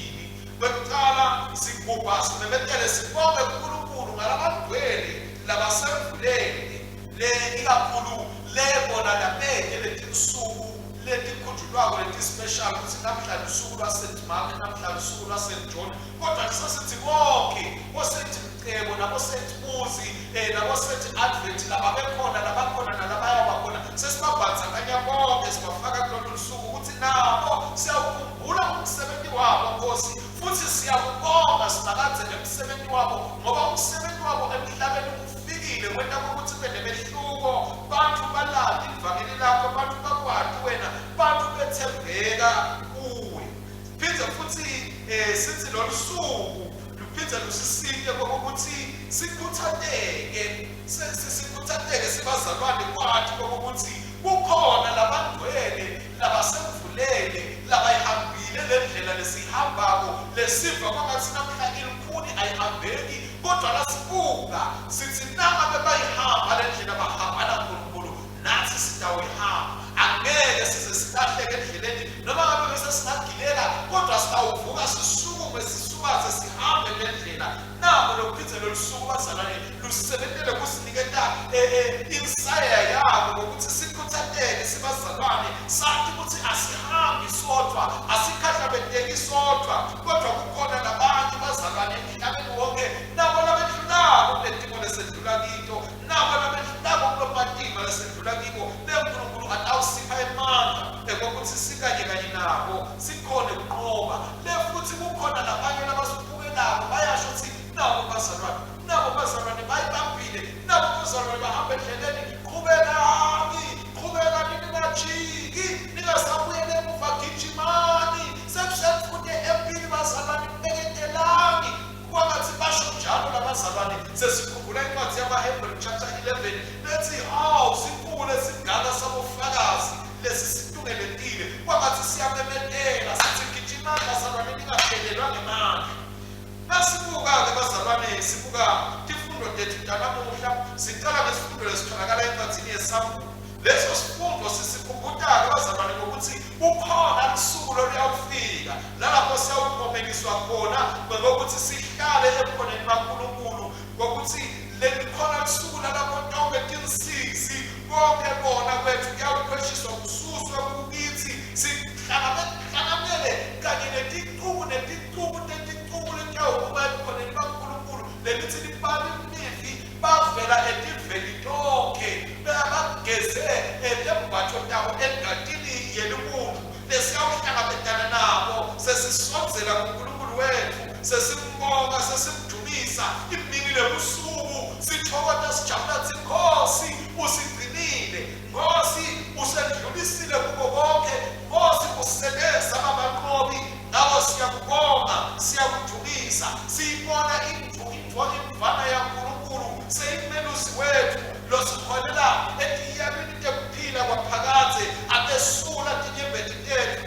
Kwekuqala sigubha simemetele sibonge kuNkulunkulu ngalabangcwele labasemvuleni le ikakhulu le bona labeke letinsuku letikhunjulwako leti-special ukuthi namhla lusuku lwa-St Mark, namhla lusuku lwa-St John, kodwa sesithi bonke bo-St Mcebo nabo-St Muzi nabo-St Advent lababekhona labakhona nalabayawubakhona sesibabhandzakanya bonke sibafaka kulolu lusuku ukuthi nabo siyawukhumbula umsebenzi wabo Nkosi, futhi siyakubonga Simakadze ngemsebenzi wabo, ngoba umsebenzi wabo emhlabeni ufikile wenta ukuthi kube nemehluko, bantu balati ivangeli lakho, bantu bakwati wena, bantu bethembeka kuwe. Phindze futhi sithi lolu suku luphindze lusisite kokuthi sikhuthateke, sikhuthateke sibazalwane kwathi kokuthi kukhona labangcwele labasemvuleni labayihambile le ndlela lesihambako lesiva kwangathi namhla ilukhuni. ayihambeki, kodwa lasibuka sithi nangabe bayihamba le ndlela bahamba naNkulunkulu, nathi sitawuyihamba. Angeke size silahleke endleleni, noma ngabe bese singagilela, kodwa sitawuvuka sisukume sisubathe sihambe le ndlela. Nako lokuphindze lolusuku bazalwane lusebentele kusiniketa insaya yabo ngokuthi sikhuthateke sibazalwane, sathi ukuthi asihambi sodwa, asikhahlabeteki sodwa, kodwa kukhona nabanye bazalwane emhlabeni wonke nabo labedlulako kuletimo lesedlula kito, nabo labedlulako kulomatima lesedlula kibo, beNkulunkulu atawusipha emandla ekokuthi sikanye kanye nabo sikhone kunqoba. Le futhi kukhona nabanye labasibukelako bayasho ukuthi nabo bazalwane, nabo bazalwane bayibambile, nabo bazalwane bahamba endleleni. Qhubekani, qhubekani, ningajiki, ningasabuyele emuva, gijimani, sekusefude empini bazalwane, beketelani. Kwangathi basho njalo labazalwane. Sesikhumbula incwadi yamaHebrew chapter 11 lethi hawu sikhule singaka sabofakazi lesi situngeletile, kwangathi siyamemetela sithi gijimani bazalwane, ningaphelelwa ngemandla. Nasibuka-ke bazalwane, sibuka tifundo tethu tanamuhla, sicala ngesifundo lesitholakala encwadini yeSambulo. Leso sifundo sisikhumbuta-ke bazalwane ngokuthi kukhona lusuku loluyawufika nalapho siyawukhomeliswa khona ngokuthi sihlale ebukhoneni baNkulunkulu, ngokuthi lelikhona lusuku lalapho tonke tinsizi konke kona kwethu kuyawukhweshiswa kususwe kukithi, sihlangabele kanye neticuku neticuku teticuku letiyawukuba ebukhoneni baNkulunkulu. Lelithi libali livi bavela etiveni tonkhe, bageze tembatfo tabo engatini yeliwundlu. Lesiyawuhlangabetana nabo sesisondzela kuNkulunkulu wethu, sesimbonga, sesimdumisa imini nebusuku, sithokoza sijabula thi Nkosi usigcinile, Nkosi usendlulisile kuko konke, Nkosi usenze sababanqobi. Ngako siyakubonga, siyakudumisa. Siyibona imvana yaNkulunkulu seyimelusi wethu losiholela etiyalwini tekuphila kwaphakadze, atesula tinyembeti tethu.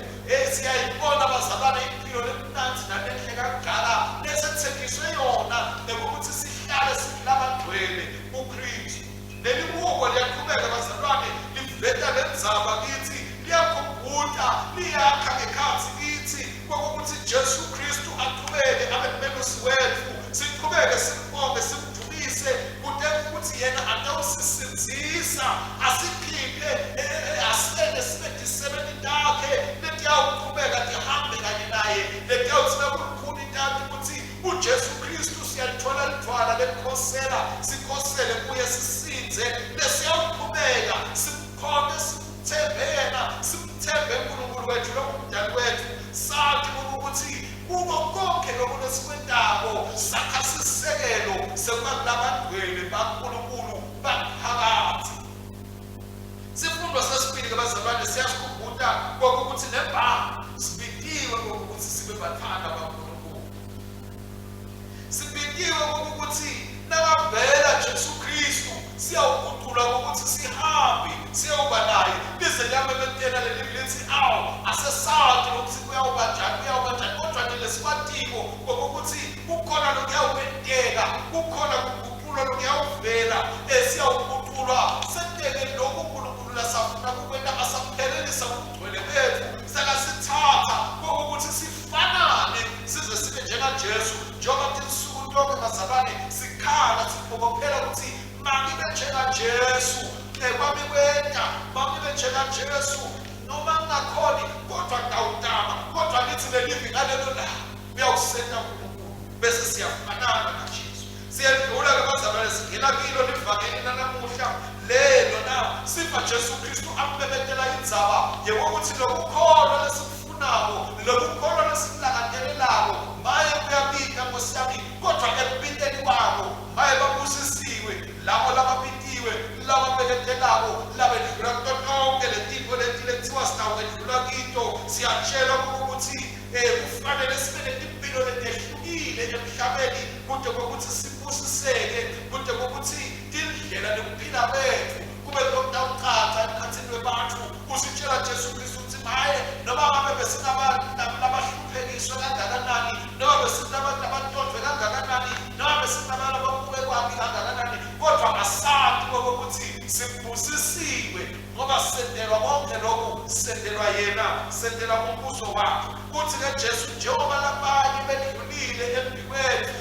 Siyayibona bazalwane impilo lemnandzi nalenhle kangaka lesethenjiswe yona ngekuthi sihlale singulabangcwele kuKristu. Leli buko liyaqhubeka bazalwane, liveta lendzaba kithi, liyakhumbuta, liyakha ngekhatsi kithi kokuthi Jesu Kristu aqhubeke abe ngumelusi wethu, siqhubeke simbonge simdumise kute ukuthi yena atawusisindzisa, asikhiphe asente sibe tisebenti takhe letiyawuqhubeka tihambe kanye naye, letiyawuthi nakulukhuni tati ukuthi uJesu Kristu siyalithola lidvwala lekukhosela, sikhosele kuye sisindze. Lesiyawuqhubeka simkhonte, simthembe yena, simthembe uNkulunkulu wethu longumdali wethu, sathi ukuthi kuko konke lokhu lesikwentako sakha sisekelo sekuba kulabangcwele baNkulunkulu baphakathi. Sifundo sesibili ke bazalwane siyasikhumbuta kokuthi nemba sibitiwe kokuthi sibe bathanda baNkulunkulu. Sibitiwe kokuthi nakavela Jesu Kristu siyawuguqulwa ngokuthi sihambe siyawuba naye. Lize liyamemetela leli lithi awu asesazi ukuthi kuyawuba njani, kuyawuba njani, kodwa nje lesikwatiko ngokuthi kukhona lokuyawukwenteka, kukhona kuguqulwa lokuyawuvela, siyawuguqulwa senteke lokhu uNkulunkulu lasafuna kukwenta, asaphelelisa ubugcwele bethu, sekasithatha kokuthi sifanane size sibe njengaJesu. Njengoba tinsuku tonke bazalwane sikhala siphokophela ukuthi mangibe njengaJesu, kwami kwenta mangibe njengaJesu, noma ngingakhoni kodwa ngitawutama, kodwa lithi lelivi ngalelo langa uyawusenta uNkulunkulu bese siyafanana naJesu. Siyedlula ke bazalwane singena kilo livangeli lanamuhla lelo na siva Jesu Kristu ammemetela indzaba yekokuthi lokukholwa lesikufunako, lokukholwa lesikulangatelelako maye kuyabika Nkosi yami, kodwa ekubiteni kwako maye babusisiwe labo lababitiwe, lababeketelako, labedlula kuto tonke letintfo leti lekuthiwa sitawukwedlula kito. Siyatshelwa ukuthi kufanele sibe netimpilo letehlukile emhlabeni kude kokuthi sibusiseke, kude kokuthi tindlela nekuphila kwethu kube lokutawucaca emkhathini webantfu. Usitshela Jesu Kristu ukuthi maye noma ngabe besingabahluphekiswe kangakanani, noma besinabantu abatondwe kangakanani, Ngoba sentelwa konke lokhu, sentelwa yena, sentelwa umbuso wakhe. Kuthi-ke Jesu, njengoba labanye bedlulile embikwethu,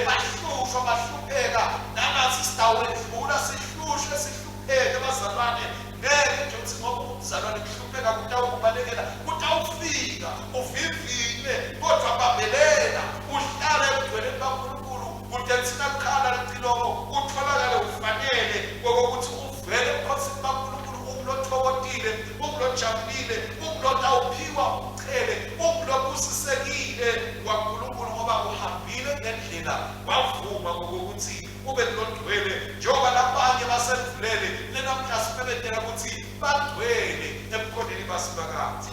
bahlushwa, bahlupheka, nangathi sitawedlula sihlushwe, sihlupheke bazalwane. Ngeke nje uthi ngoba umzalwane kuhlupheka kutawukubalekela, kutawufika uvivinywe, kodwa bambelela, uhlale ebugcweleni baNkulunkulu, kude thina kukhala licilongo, utholakale ufanele kokuthi uvele ebukhosini baNkulunkulu, ungulothokozile, ungulojabulile, ungulotawuphiwa umchele, ungulobusisekile waNkulunkulu, ngoba uhambile ngendlela, wavuma ngokuthi ube logcwele njengoba labanye basendlulele. Lenamhla simemezela ukuthi bagcwele ebukhoneni baSimakadze.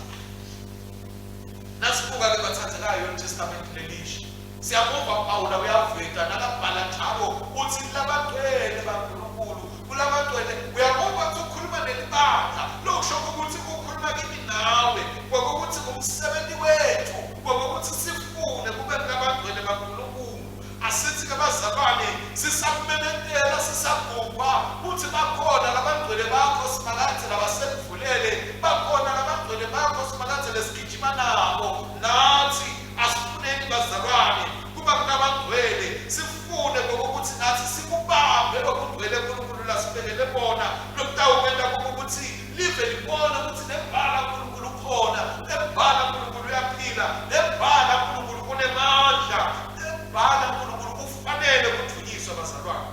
Nasibuka-ke bathandekayo eTestament lelisha, siyamuva Pawula uyaveta nakabhala njalo uthi labagcwele baNkulunkulu, kulabagcwele. Uyamuva ukuthi ukhuluma nelibandla, lokusho ukuthi ukhuluma kimi nawe, ngokuthi umsebenzi wethu ngokuthi sifune kube kulabagcwele baNkulunkulu. Asithi-ke bazalwane, sisakumemetela, sisagubha kuthi bakhona labangcwele bakho Simakadze labasekuvulele, bakhona labangcwele bakho Simakadze lesigijima nabo. Nathi asifuneni bazalwane kuba kulabangcwele, sifune ngokuthi nathi sikubambe lokungcwele uNkulunkulu lasibekele bona, lokutawukwenta ukuthi live libone ukuthi nembala uNkulunkulu ukhona, nembala uNkulunkulu uyaphila, nembala uNkulunkulu unemandla, nembala uNkulunkulu kufanele kuthunyiswe bazalwane.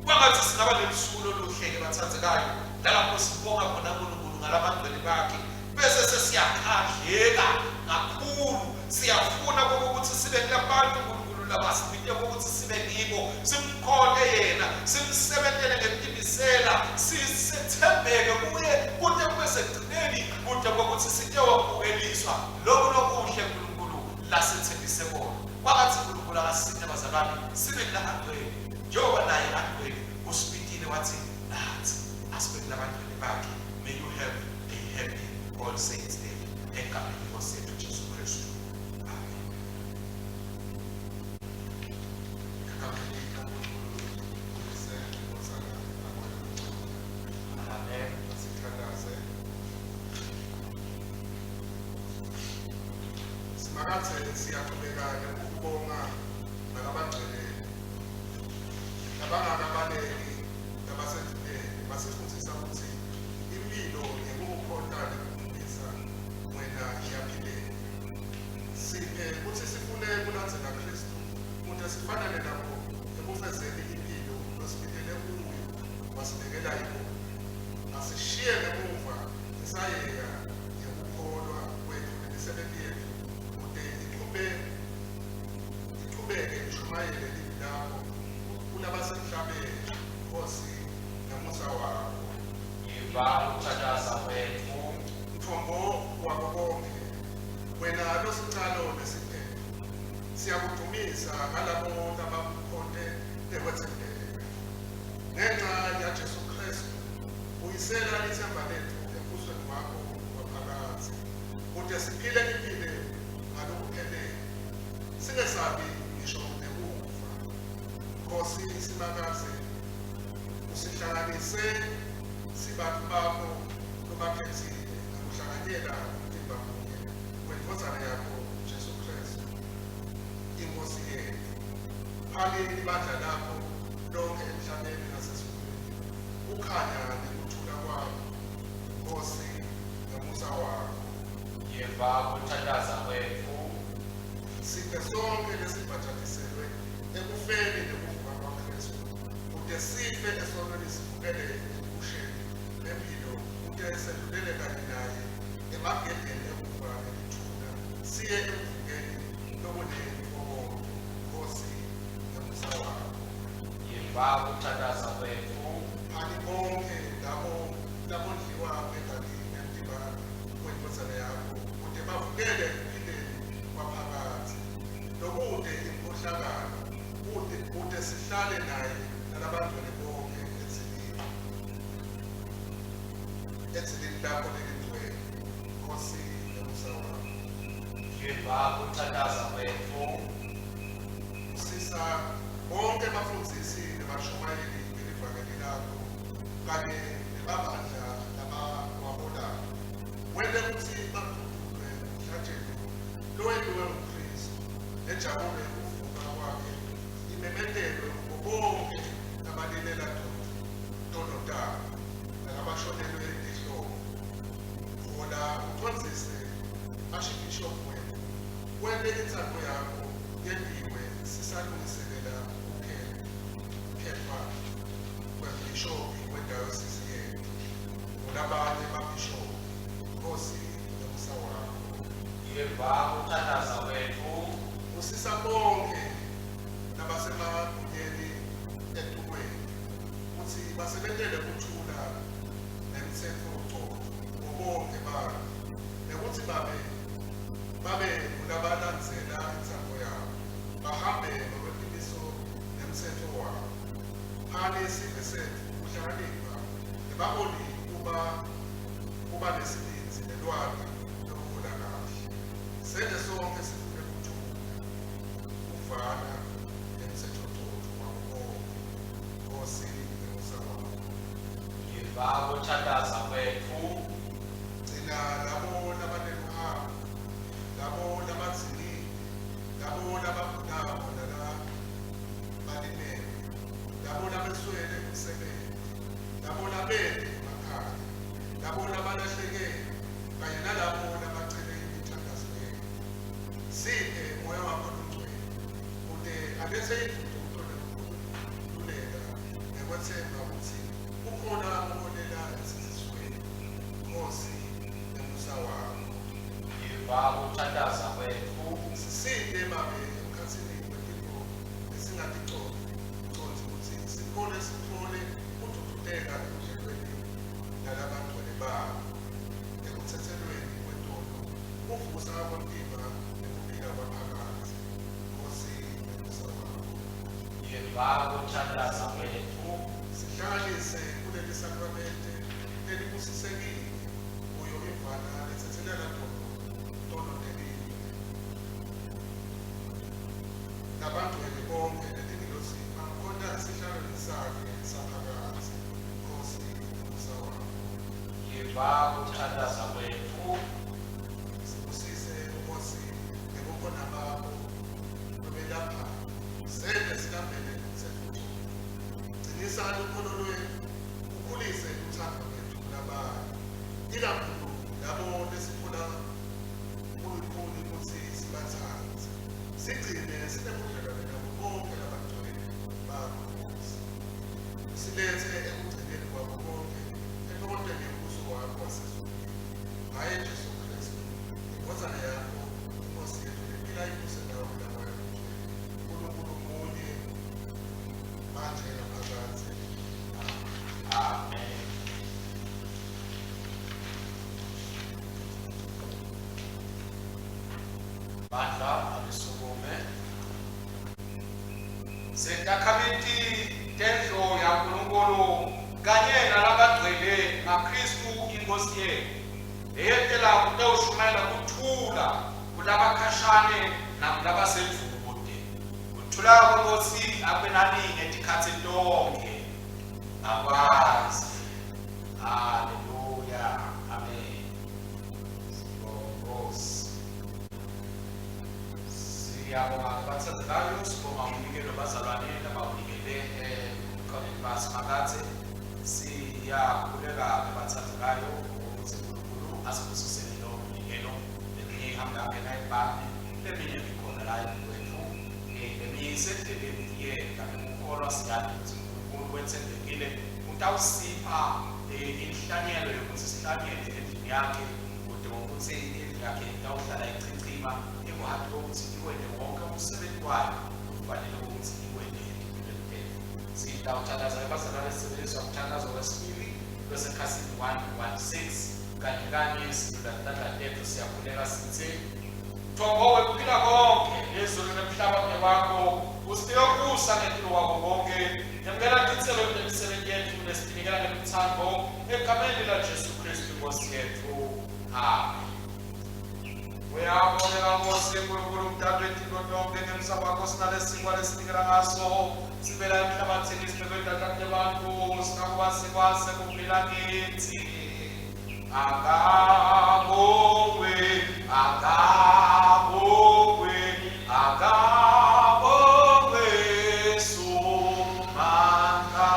Kwangathi singaba nelusuku loluhle-ke bathandekayo, nalapho sibonga khona uNkulunkulu ngalabangcwele bakhe, bese sesiyakhandleka kakhulu, siyafuna ukuthi sibe kulabantu uNkulunkulu labasibite ukuthi sibe kibo, simkhonte yena, simsebentele ngekutimisela, sisethembeke kuye kude kube sekugcineni, kude kokuthi sitewambukeliswa lokhu lokuhle uNkulunkulu lasethembise kona. Kwangathi uNkulunkulu akasisite bazalwane sibe kulabangcwele njengoba naye agcwele. Usibitile wathi nathi asibe kulabangcwele bakhe. May you have a happy All Saints Day egameni lenkosi yethu Jesu Kristu. Amen. Egameni likaNkulunkulu, Uyise, Ndvodzana, naMoya Longcwele. Amen. Asithandaze. Simakadze, siyaqhubeka nekukubonga nalabangcwele labangakabaleki labasendlulele basifundzisa ukuthi impilo yekukukhonta nekudumisa wena iyaphileka. Siphe kutsi sifune kulandzela Khristu kute sifanane nabo ekufezeni impilo losibitele kuyo wasibekela yona. Asishiye ngemuva insayeya yekukholwa kwetfu nemisebenti yetfu kute ichubeke ishumayele livi lakho kulabasemhlabeni, Nkosi, ngemusa wakho. Yiva ukuthandaza kwetfu. Mthombo wako konke, wena losicalo nesiphetfo, siyakudumisa ngalabo labakukhonte ngekwetsembeka. Ngenxa yaJesu Khristu, buyisela ithemba letfu embusweni wakho waphakadze, kute siphile impilo ngalokuphelele, singesabi ngisho nekufa. Nkosi Simakadze, usihlanganise sibantu bakho lobakhetsile ngekuhlanganyela umtimba munye weNdvodzana yakho Jesu Khristu, iNkhosi yetfu. Phani libandla lakho lonke emhlabeni nasezulwini kukhanya nekuthula kwakho, Nkosi, ngemusa wakho. Yiva ukuthandaza kwetfu. Siphe sonke lesibhajatiselwe ekufeni nekuvuka kwaKhristu, kute sife esonweni sivukele ebusheni bempilo, kute sendlulele kanye naye emagedeni ekufa nelithuna, siye ekuvukeni lokunentokozo, Nkosi, ngemusa wakho. Yiva ukuthandaza kwetfu. Phani bonke labo labondliwa ngengati nemtimba weNdvodzana yakho, kute bavukele ekuphileni kwaphakadze, lokute inkhohlakalo, kute sihlale naye nalabangcwele bonke edzilini lakho lelingcwele, Nkosi, ngemusa wakho. Yiva ukuthandaza kwetfu. Busisa bonke bafundzisi nebashumayeli belivangeli lakho kanye Ngemabandla labawaholako, wente kutsi badvudvutwe ngumhlatjelo lowentiwe nguKhristu, nenjabulo yekuvuka kwakhe imemetelwe kubo bonkhe labalilela tono tabo nalabashonelwe tihlobo. Hola ucondzise Archbishop wetfu, wente intsandvo yakho yentiwe sisalungiselela kukhetfwa kwembhishobhi wedayosisi yetfu ngulabanye babhishobhi. Nkhosi, ngemusa wakho. Yeva kuthandaza kwetfu. Busisa bonkhe labasemagunyeni etukweni kutsi basebentele kuthula nemtsetfocotfo kubo bonkhe bantfu, nekutsi babe babe ngulabalandzela intsandvo yakho, bahambe ngekwetimiso nemtsetfo wakho. Phani sive setfu kuhlakanipha nebaholi kuba kuba nesibindzi nelwati lokuhola kahle. Sente sonkhe sifune kuthula, kuvana nemtsetfocotfo wabo bonkhe. Nkhosi, ngemusa wakho. Yiva kuthandaza kwetfu. Gcina labo labaneluhambo, labo labadzingile, labo labagulako nalabalimele, labo labeswele umsebenti, labo labete emakhaya, labo labalahlekele, kanye nalabo labacele imithandazo yetfu. Siphe Moya wakho Longcwele kute aletse indvudvuto nekukhululeka ngekwetsemba kutsi kukhona kuholela ensindzisweni. Nkhosi, ngemusa wakho. Yiva kuthandaza kwetfu. Sisite Babe emkhatsini wetintfo lesingaticondzi condzi kutsi sikhone sitfole kudvudvuteka ebudlelweni nalabangcwele bakho, ekutsetselweni kwetono, kuvusa kwemtimba nekuphila kwaphakadze. Nkhosi, ngemusa wakho. Yiva kuthandaza kwetfu. Sihlanganise kuleli sakramente lelibusisekile kuyo imvana letsetselela tono tono telive. Labangcwele bonkhe netingilosi bamkhonta esihlalweni sakhe saphakadze. Nkhosi, ngemusa wakho. Yiva kuthandaza kwetfu. Sibusise Nkosi ngebukhona bakho lobelapha sente silambele umtsetfo. Gcinisa lukholo lwetfu, ukhulise lutsandvo lwetfu kulabanye, ikakhulu labo lesitfola kulukhuni kutsi sibatsandze. Sigcine sinebudlelwane nabo bonke labangcwele bakho Nkosi. Usiletse ekugcineni kwabo bonke entfokotweni yembuso wakho wasezulwini. Ngaye Jesu Khristu, indvodzana yakho, iNkhosi yetfu lephila ibuse nawe naMoya Longcwele, Nkulunkulu munye, manje naphakadze. Amen. Bandla alisukume. Setakhamiti tendlu yaNkulunkulu kanye nalabagcwele ngaKhristu iNkhosi yetfu, leyetela kutewushumayela kuthula kulabakhashane nakulabasedvute. Kuthula kweNkhosi akube nani ngetikhatsi tonkhe. Akwazi. Haleluya. Amen. Sibonga Nkosi. Siyabonga kubathandekayo, sibonga umnikelo bazalwane labawunikele ebukhoneni baSimakadze. Siyakhuleka kubathandekayo ukuthi uNkulunkulu asibusisele lowo mnikelo. Leminye ihamba yangena ebhange, leminye ikhona la kwethu, leminye isendleleni iyenda. Ngekukholwa siyati ukuthi uNkulunkulu wetsembekile, utawusipha inhlanyelo yokuthi sihlanyele endlini yakhe kute ukuthi indlu yakhe itawuhlala ichichima ikuhambe ukuthi iwente wonke umsebenzi wayo kufanele ukuthi iwente etimpilweni tetfu. Sitawuthandaza ebazalwane sisebenzisa umthandazo wesibili lwasekhasini 116 kanye kanye sidlula tandla tetfu siyakhuleka sitsi: Mthombo wekuphila konke, lezulu nemhlaba ngewakho, usinike kusa ngetulu kwako konke. Yamukela titselo temisebenti yetfu lesitinikela ngelutsandvo egameni laJesu Khristu Nkosi yetfu. Amen. Uyabonga Nkosi. Nkosi Nkulunkulu mdali wetinto tonkhe ngemsa wakho sinalesinkwa lesinikela ngaso sivela emhlabathini sibekwe tandla tebantfu singakuba sikwase kuphila kitsi akabongwe akabongwe akabongwe Somandla.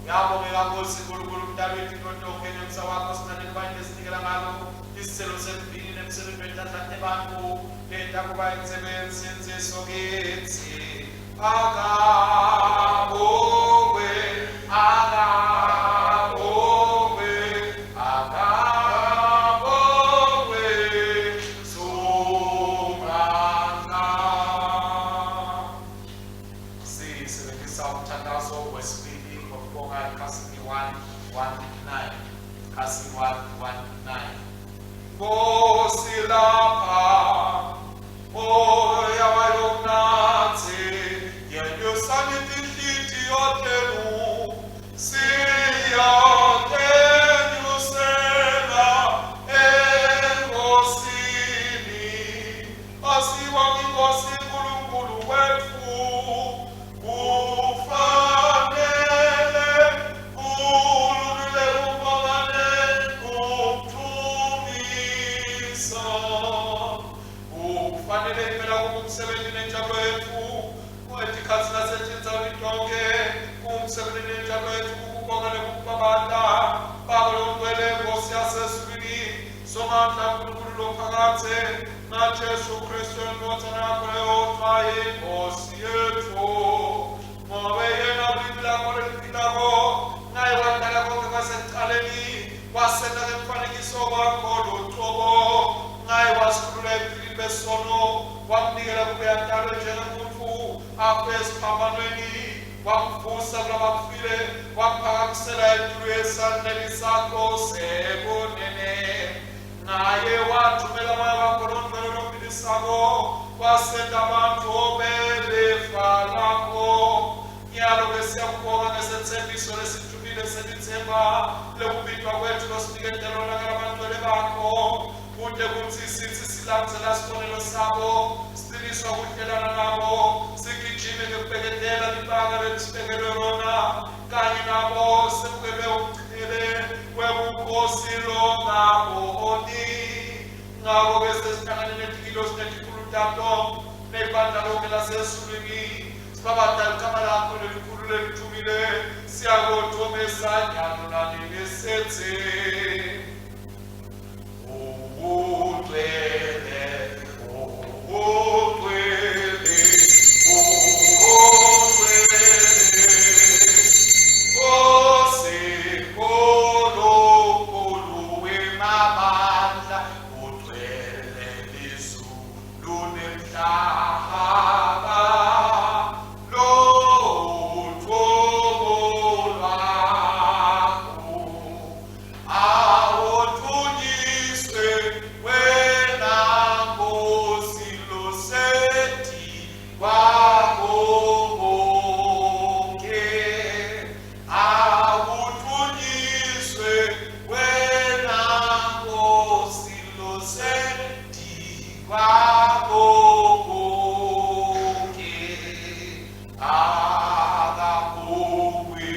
Ngiyabongela Nkosi Nkulunkulu mdali wetinto tonkhe ngemsa wakho sinaleliwayini lesinikela ngalo isicelo semvini nemsebenzi wetandla tebantfu letakuba intsebe yensindziso kitsi akabongwe akabongwe akabongwe Somandla. Sisebenzisa umthandazo wesibili ngokubonga ekhasini 119, khasi 119. Nkosi lapha moya wayokunathi yenyusani tinhlitiyo tenu siyatenyusela enkosini asiwa inkosi Nkulunkulu wetfu kufanele kulungile kubongane kumdumisa kufanele impela kungumsebenzi nenjabulo yetfu etikhatsi nasetindzaweni tonkhe kungumsebenzi nenjabulo yetfu kukubonga nekukubabata Baba longcwele Nkosi yasezulwini Somandla Nkulunkulu lophakadze naJesu Kristu indvodzana yakho leyodvwa iNkosi yetfu ngobe yena ulimi lakho leliphilako ngaye wadala konke kwasekucaleni wasenta ngemfanekiso wakho lucobo ngaye wasikhulula ebugqilini besono wamnikela kube atalwe njengemuntfu afe esiphambanweni wamvusa kulabafile wamphakamisela etulu esandleni sakho sekunene naye wathumela moya wakho longcwele lophilisako wasenta bantfu belifa lakho nyalo-ke siyakubonga ngesethembiso lesijulile selithemba lekubitwa kwethu losinikete lona ngalabangcwele bakho kute kutsi sithi silandzela sibonelo sabo siqiniswa kuhlelana nabo sigijime ngekubeketela libanga lelisibekelwe lona kanye nabo semukelwe umqhele webukhosi longaboni ngako-ke sesihlangane netingilosi netikhulu tato nebandla lonke lasezulwini sibabata ligama lakho lelikhulu lelithumile siyakothomesa nyalo nanini sithi ugcwele ugcwele ugcwele Nkosi Nkulunkulu wemabandla ugcwele lizulu nemhlaba luthumo lwakho awuthunyiswe wena Nkosi loseti kwakho konke awuthunyiswe wena Nkosi loseti kwakho konke akabongwe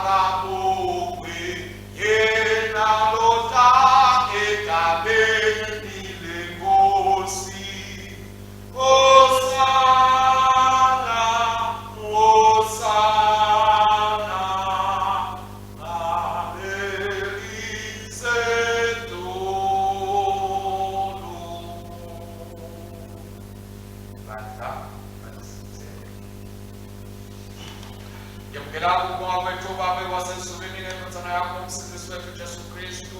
akabongwe yena lota egameni lenkosi Hosana Hosana ngalelisetulu. Bandla alisithele. Yamukela ukubonga kwethu Babe wasezulwini ngendvodzana yakho umsindisi wethu Jesu Kristu.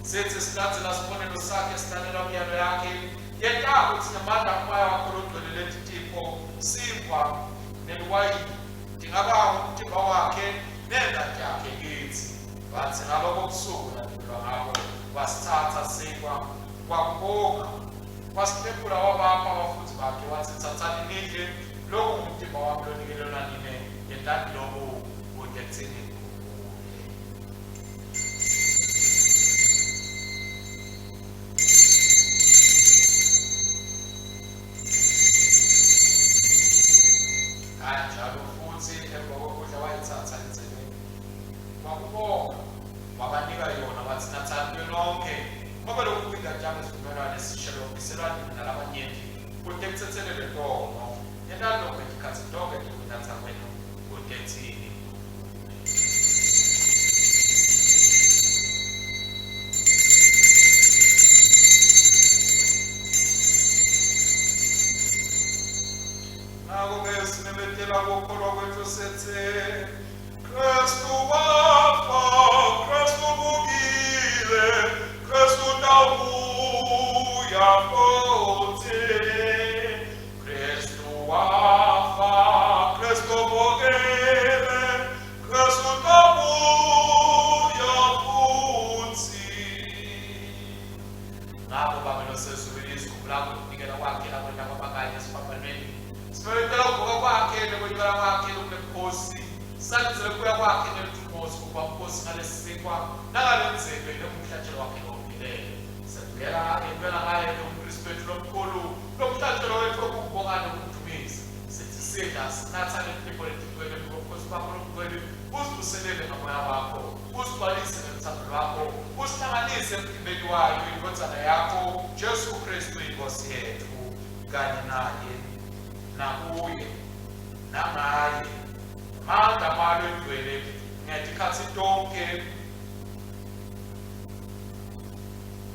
Sithi silandzela sibonelo sakhe silalela umyalo yakhe. Yenta kutsi ngemandla amoya wakho logcwele leti tipho sinkwa neliwayini tingaba umtimba wakhe nengati yakhe kitsi. Batsi ngalobo busuku laphilwa ngabo wasitsatsa sinkwa wakubonga wasihlephula wabapha abafundzi bakhe watsi tsatsani nidle loku ngumtimba wami lonikelelwa nine yentani loku kute kutsi ningikhumbule. nonkhe, ngoba lokhu kuyingati yami yesivumelwano esisha lokubiselwa nina nalabanyenti kute kutsetselelwe tono. Yentani lokhu ngetikhatsi tonkhe tekunatsa kwenu kute tsini. Ngako-ke simemetela kukholwa kwetfu sitsi, Kristu wafa, Kristu uvukile, Kristu utawubuya futsi. Kristu wafa, Kristu uvukile, Kristu utawubuya futsi. Ngako Babe losezulwini, sikhumbula kunikela kwakhe lakwenta kwabakanye esiphambanweni. Simemetela ukuvuka kwakhe nekwenyukela kwakhe lokunebukhosi. Salindzele kubuya kwakhe neludvumo sikuba bukhosi ngalesinkwa nangalendzebe lengumhlatshelo wakhe lowophelele. Sembuyela yembela ngaye lompristi wetfu lomkhulu, lomhlatshelo wetfu wokubonga nokudumisa. Sithi sidla sinatha letipho letigcwele ngobukhosi bakho lobungcwele, usivuselele ngamoya wakho, usigcwalise ngeluthando lwakho, usihlanganise emtimbeni wayo iNdvodzana yakho Jesu Kristu iNkosi yetfu, kanye naye nakuye nangaye ngemandla malo ingcwele ngetikhatsi tonkhe.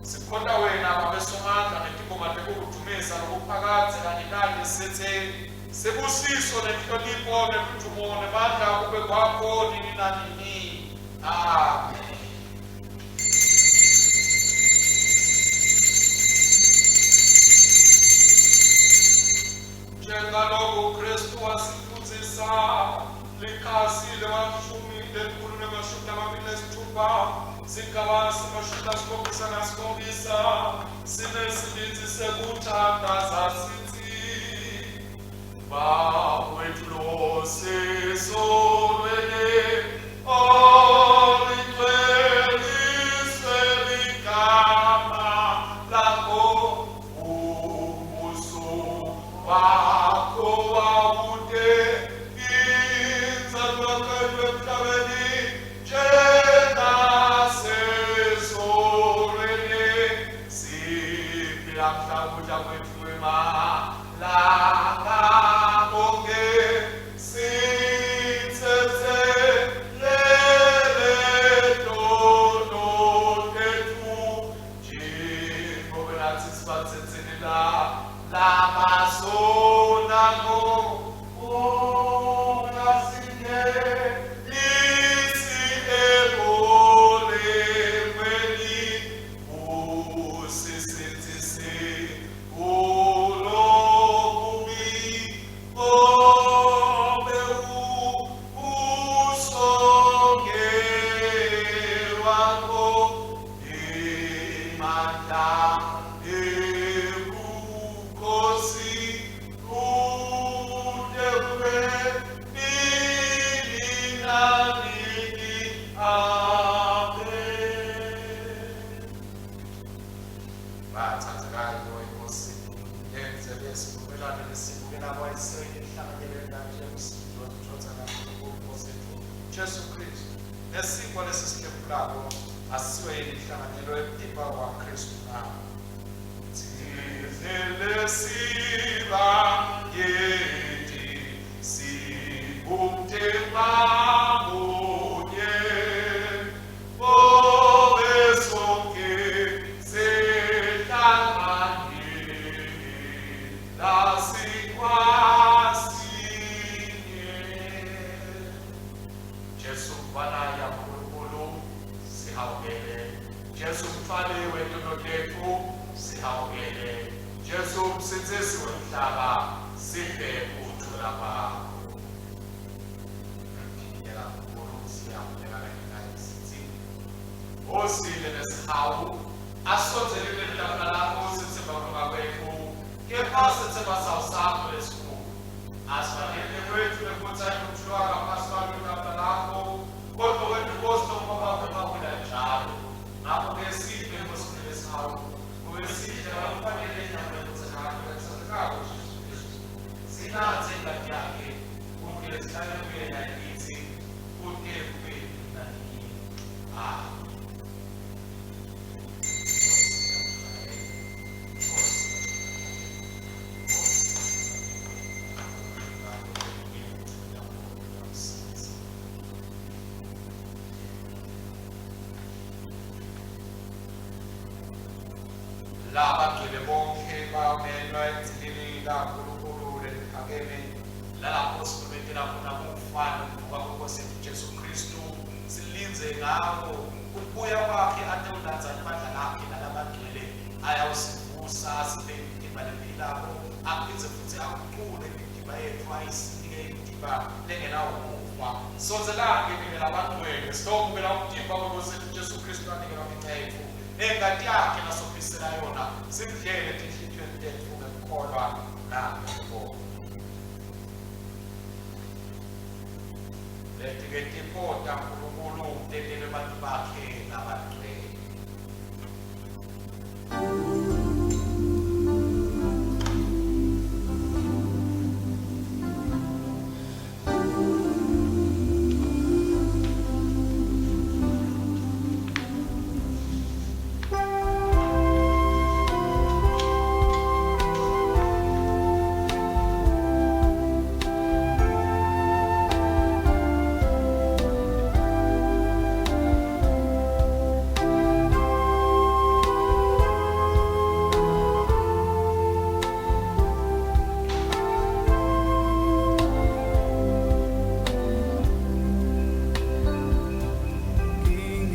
Sikhonta wena Babe Somandla ngetingoma tekukudvumisa lokuphakadze kanye kanye sitsi sibusiso nenhlonipho neludvumo nemandla kube kwakho nini nanini. Amen. Njengaloku Kristu wasifundzisa likhasi lemashumi lekhulu nemashumi lamabili nesitfupha sigaba semashumi lasikhombisa nasikhombisa sinesibindzi sekuthandaza sitsi Babe wetfu losezulwini alingcweliswe ligama lakho umbuso wakho wawute intsandvo yakho emhlabeni njengasezulwini siphila mhla kudla kwetfu kwemalanga onkhe sitsetselele tono tetfu njengobe natsi sibatsetselela labasonako ungasingenisi ekulingweni usisindzise kulokubi ngobe umbuso ngewakho nemandla ebukhosi kude kube nini nanini. Amen. Bathandekayo eNkosini, lenzele isivumelwano lesibukela kwayiseke ehlanganyeleni naJesu kaNkulunkulu Nkosi yethu Jesu Kristu. Nesinkwa lesisihlephulako asisiwe yini inhlanganyelo yemtimba waKristu na? Thina lesibanyenti singumtimba munye ngobe sonke sihlanganyele lasinkwa sinye. Jesu mfana yaNkulunkulu sihawukele. Jesu mthwali wetono tetfu sihawukele. Jesu msindzisi wemhlaba siphe kuthula kwakho. Ngiyela kakhulu siyakhuleka kanye naye sithi Nkosi lenesihawu asondzele kuleli tafula lakho sitsemba kulunga kwetfu kepha sitsemba sawu sakho lesikhulu. Asifanele kwetfu lekutsa ekuthulwa ngaphasi kwalo tafula lakho kodwa wena Nkosi longubaba wemawula njalo. Ngakho-ke siphe Nkosi lenesihawu kube sihle ngalokufanele inyama yendvodzana yakho letsandzekako Jesu Kristu. Sinatse ingati yakhe kute sihlale kuye naye kitsi kute kube nini nanini. Amen. Labagcwele bonke bamenywa edzilini laNkulunkulu leliphakeme, lalapho simemetela khona kufa nokuvuka kweNkosi yethu Jesu Kristu, silindze ngako ukubuya kwakhe atewulandza libandla lakhe lalabagcwele, ayawusivusa asiphe imitimba lephilako, aphindze futsi agucule imitimba yetfu ayisinike imitimba lengenawo kufa. Sondzelani-ke nine labangcwele, sitowemukela umtimba weNkosi yethu Jesu Kristu anikelwa ngenca yetfu, nengati yakhe lasophisela yona, simdlele etinhlitiyweni tetfu ngekukholwa nangekubonga. Leti-ke tipho taNkulunkulu tentelwe bantfu bakhe labangcwele.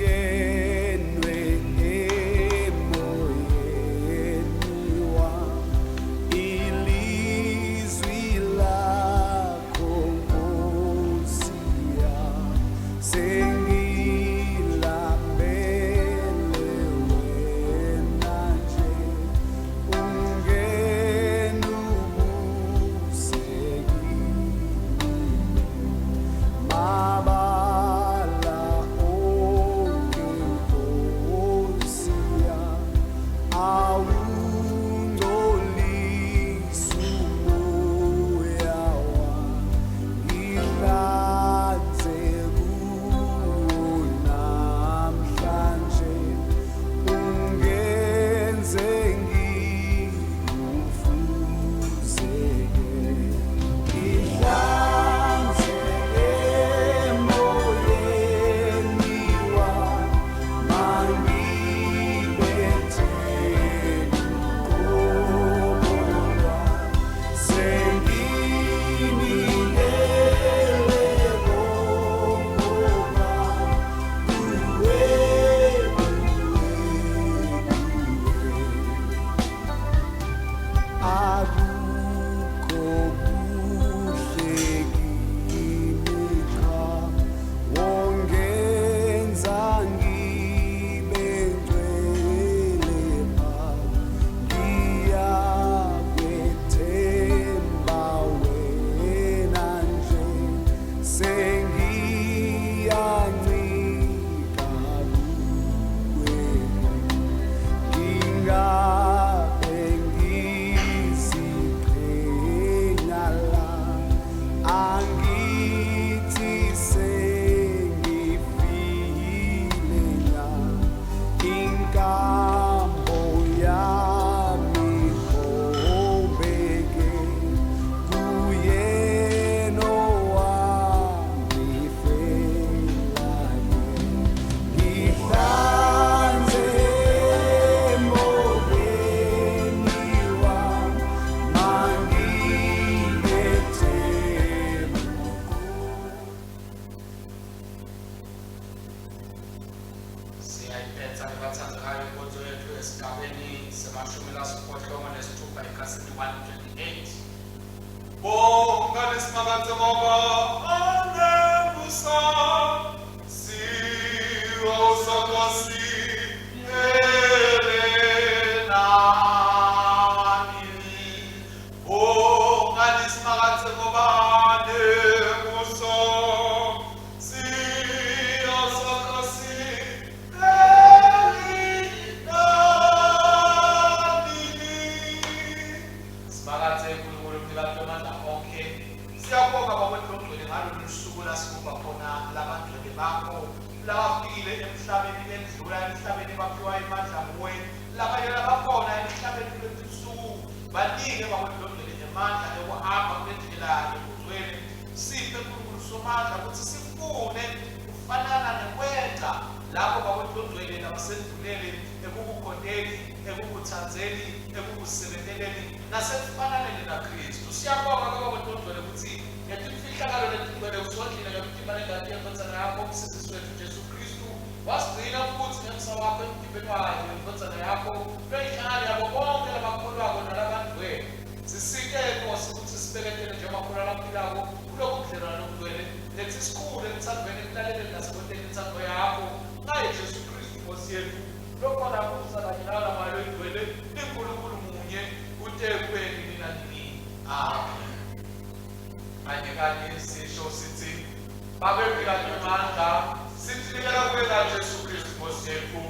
Ngingenwe emoyeni wami, ilizwi lakho Nkosi yami, sengilambele wena nje, ungena ubuse kimi. Mabala onke Nkosi yami, awungcolisi umoya wami, ngihlanze kuwo namhlanje, ungenze ngikufuzeke. Ngihlanze emoyeni wami, mangibethe uqobo lwami, senginikele konke kwami kuwe, kuwe, kuwe. Akukho kuhle kimi cha, wongenza ngibe ngcwele pha, ngiyakwethemba wena nje, sengiyancika kuwe. Ngingabe ngiziqhenya la, angithi sengifile nya, inkambo yami obeke kuyena owangifelayo. Ngihlanze emoyeni wami, mangibethe Siyayiphetha ke bathandekayo inkonzo yethu esigabeni se-66 ekhasini 128. Bonga lesimakadze ngoba anemusa, siwo sakasi elenani. Bonga lesimakadze ngoba anemusa, siwo sakasi elenani. Simakadze Nkulunkulu mnikati wamandla onke, Siyabonga Baba Longcwele ngalolu suku la sigubha khona labangcwele bakho labafikile emhlabeni, bendlula emhlabeni, baphiwa emandla nguwe. Labanye labakhona emhlabeni kuletinsuku, banike Baba Longcwele emandla ekuhamba kule ndlela yobungcwele. Siphe Nkulunkulu Somandla kutsi sifune kufanana nekwenca lapho Baba Longcwele labasendlulele ekukukhonteni, ekukutsandza. ekukutsandzeni, ekukusebenteleni nasekufananeni naKhristu. Siyabonga Baba wethu ukuthi ngetimfihlakalo letingcwele usondlile ngemtimba nengati yendvodzana yakho umsindisi wethu Jesu Khristu. Wasigcina futhi ngemsa wakho emtimbeni wayo indvodzana yakho loyinhlangano yabo bonke labakholwako nalabangcwele. Sisite Nkosi ukuthi sibeketele njengamakholwa laphilako kulobu budlelwane lobungcwele, lethi sikhule elutsandvweni, ekulaleleni nasekwenteni intsandvo yakho ngaye Jesu Khristu Nkosi yethu, lokhona kusa kanye nawe naMoya loyiNgcwele, ninguNkulunkulu munye kute kube nini nanini. Amen. Kanye kanye sisho sithi Babe mnikati wemandla, sitinikela kuwe ngaJesu Khristu Nkosi yetfu,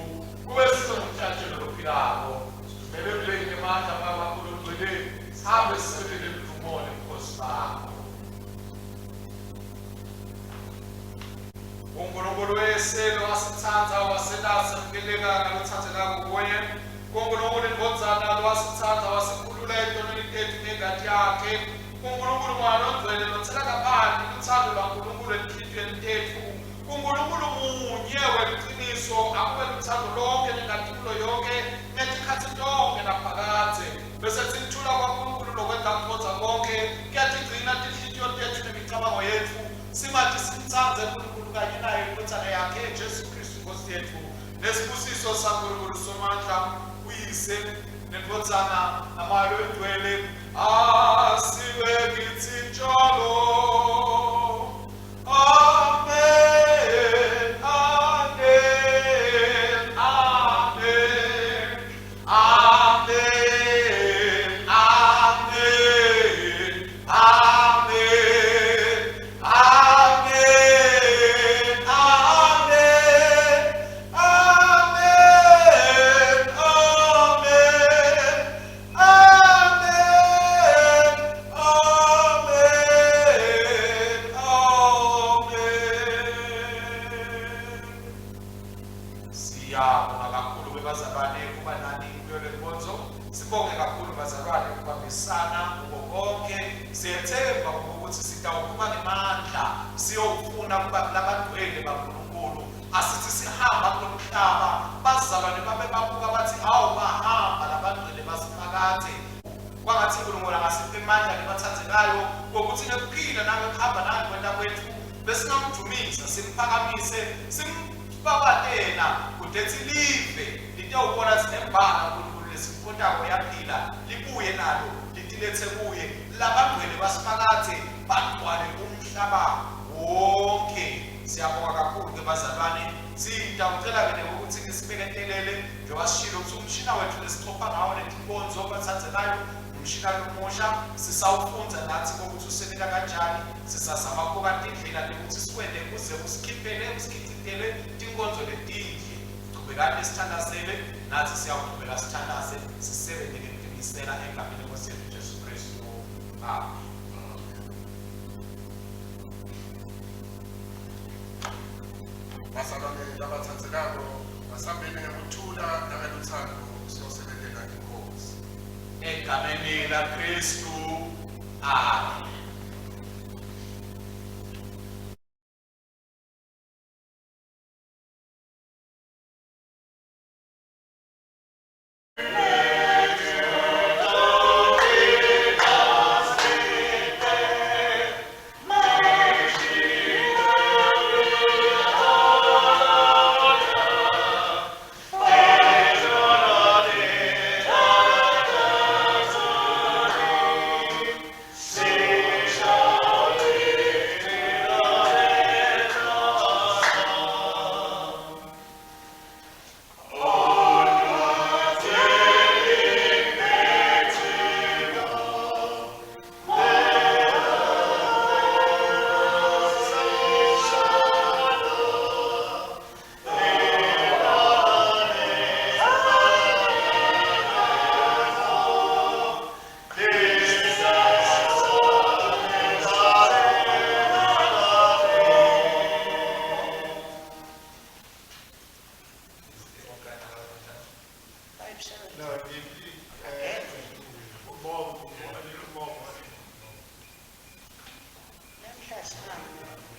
kube sibe ngumhlatshelo lophilako. Sidumele kuleli ngemandla Moya wakho longcwele, sihambe sisebentele ludvumo nebukhosi bakho. UNkulunkulu weselo wasitsandza wasenta semukeleka ngalotsandzekako kuye. KuNkulunkulu iNdvodzana lowasitsandza wasikhulula etonweni tetfu ngengati yakhe. KuNkulunkulu Moya loNgcwele lotsela kabanti lutsandvo lwaNkulunkulu etinhlitiyweni tetfu. KuNkulunkulu munye weliciniso akube lutsandvo lonke nenkhatimulo yonkhe ngetikhatsi tonkhe naphakadze. Bese sikuthula kwaNkulunkulu lokwenta kucondza konkhe kuyatigcina tinhlitiyo tetfu nemicabango yetfu singati simtsandze Nkulunkulu kanye nayo iNdvodzana yakhe Jesu Khristu Nkosi yetfu. Nesibusiso saNkulunkulu Somandla, uYise, neNdvodzana, naMoya loyiNgcwele asibe kitsi njalo. Amen. Amen. Amen. Amen. Amen. Amen. Amen. Amen. Amen. Amen. Amen. Amen. Amen. Siyabonga kakhulu bebazalwane kuba nani kuyo le nkonzo. Sibonge kakhulu bazalwane ukubambisana kuko konke. Siyethemba ukuthi sitawuphuma ngemandla siyofuna kuba kulabangcwele baNkulunkulu. Asithi sihamba kulomhlaba bazalwane babe babuka bathi awu bahamba labangcwele basiphakade. Kwangathi uNkulunkulu angasipha emandla lebathandzekayo kokuthi ngekuphila nangekuhamba nangekwenta kwetfu besingamdumisa simphakamise simbabatela kudethi live litewubona sinembala uNkulunkulu lesimkhontako uyaphila libuye nalo litilethe kuye labangcwele basiphakadze bagcwale umhlaba wonke. Siyabonga kakhulu ke bazalwane. Sitawucela ke ukuthi nisibeketelele njengoba sishilo ukuthi umshina wethu lesichopha ngawo letinkonzo bathandzekayo umshina lomusha sisawufundza nathi kokuthi usebenza kanjani. Sisazama kubuka tindlela tekuthi sikwente kuze usikhiphele usikhicitele tinkonzo letinhle. Chubekani sithandazele nathi siyawuchubeka sithandaze sisebenze ngekutimisela egameni lenkosi yethu Jesu Kristu. Amen. Bazalwane labatsandzekako, asambeni ngekuthula nangelutsandvo siyosebentela iNkhosi. Egameni laKristu. Amen. No, more, a little more. Namhla sihambe.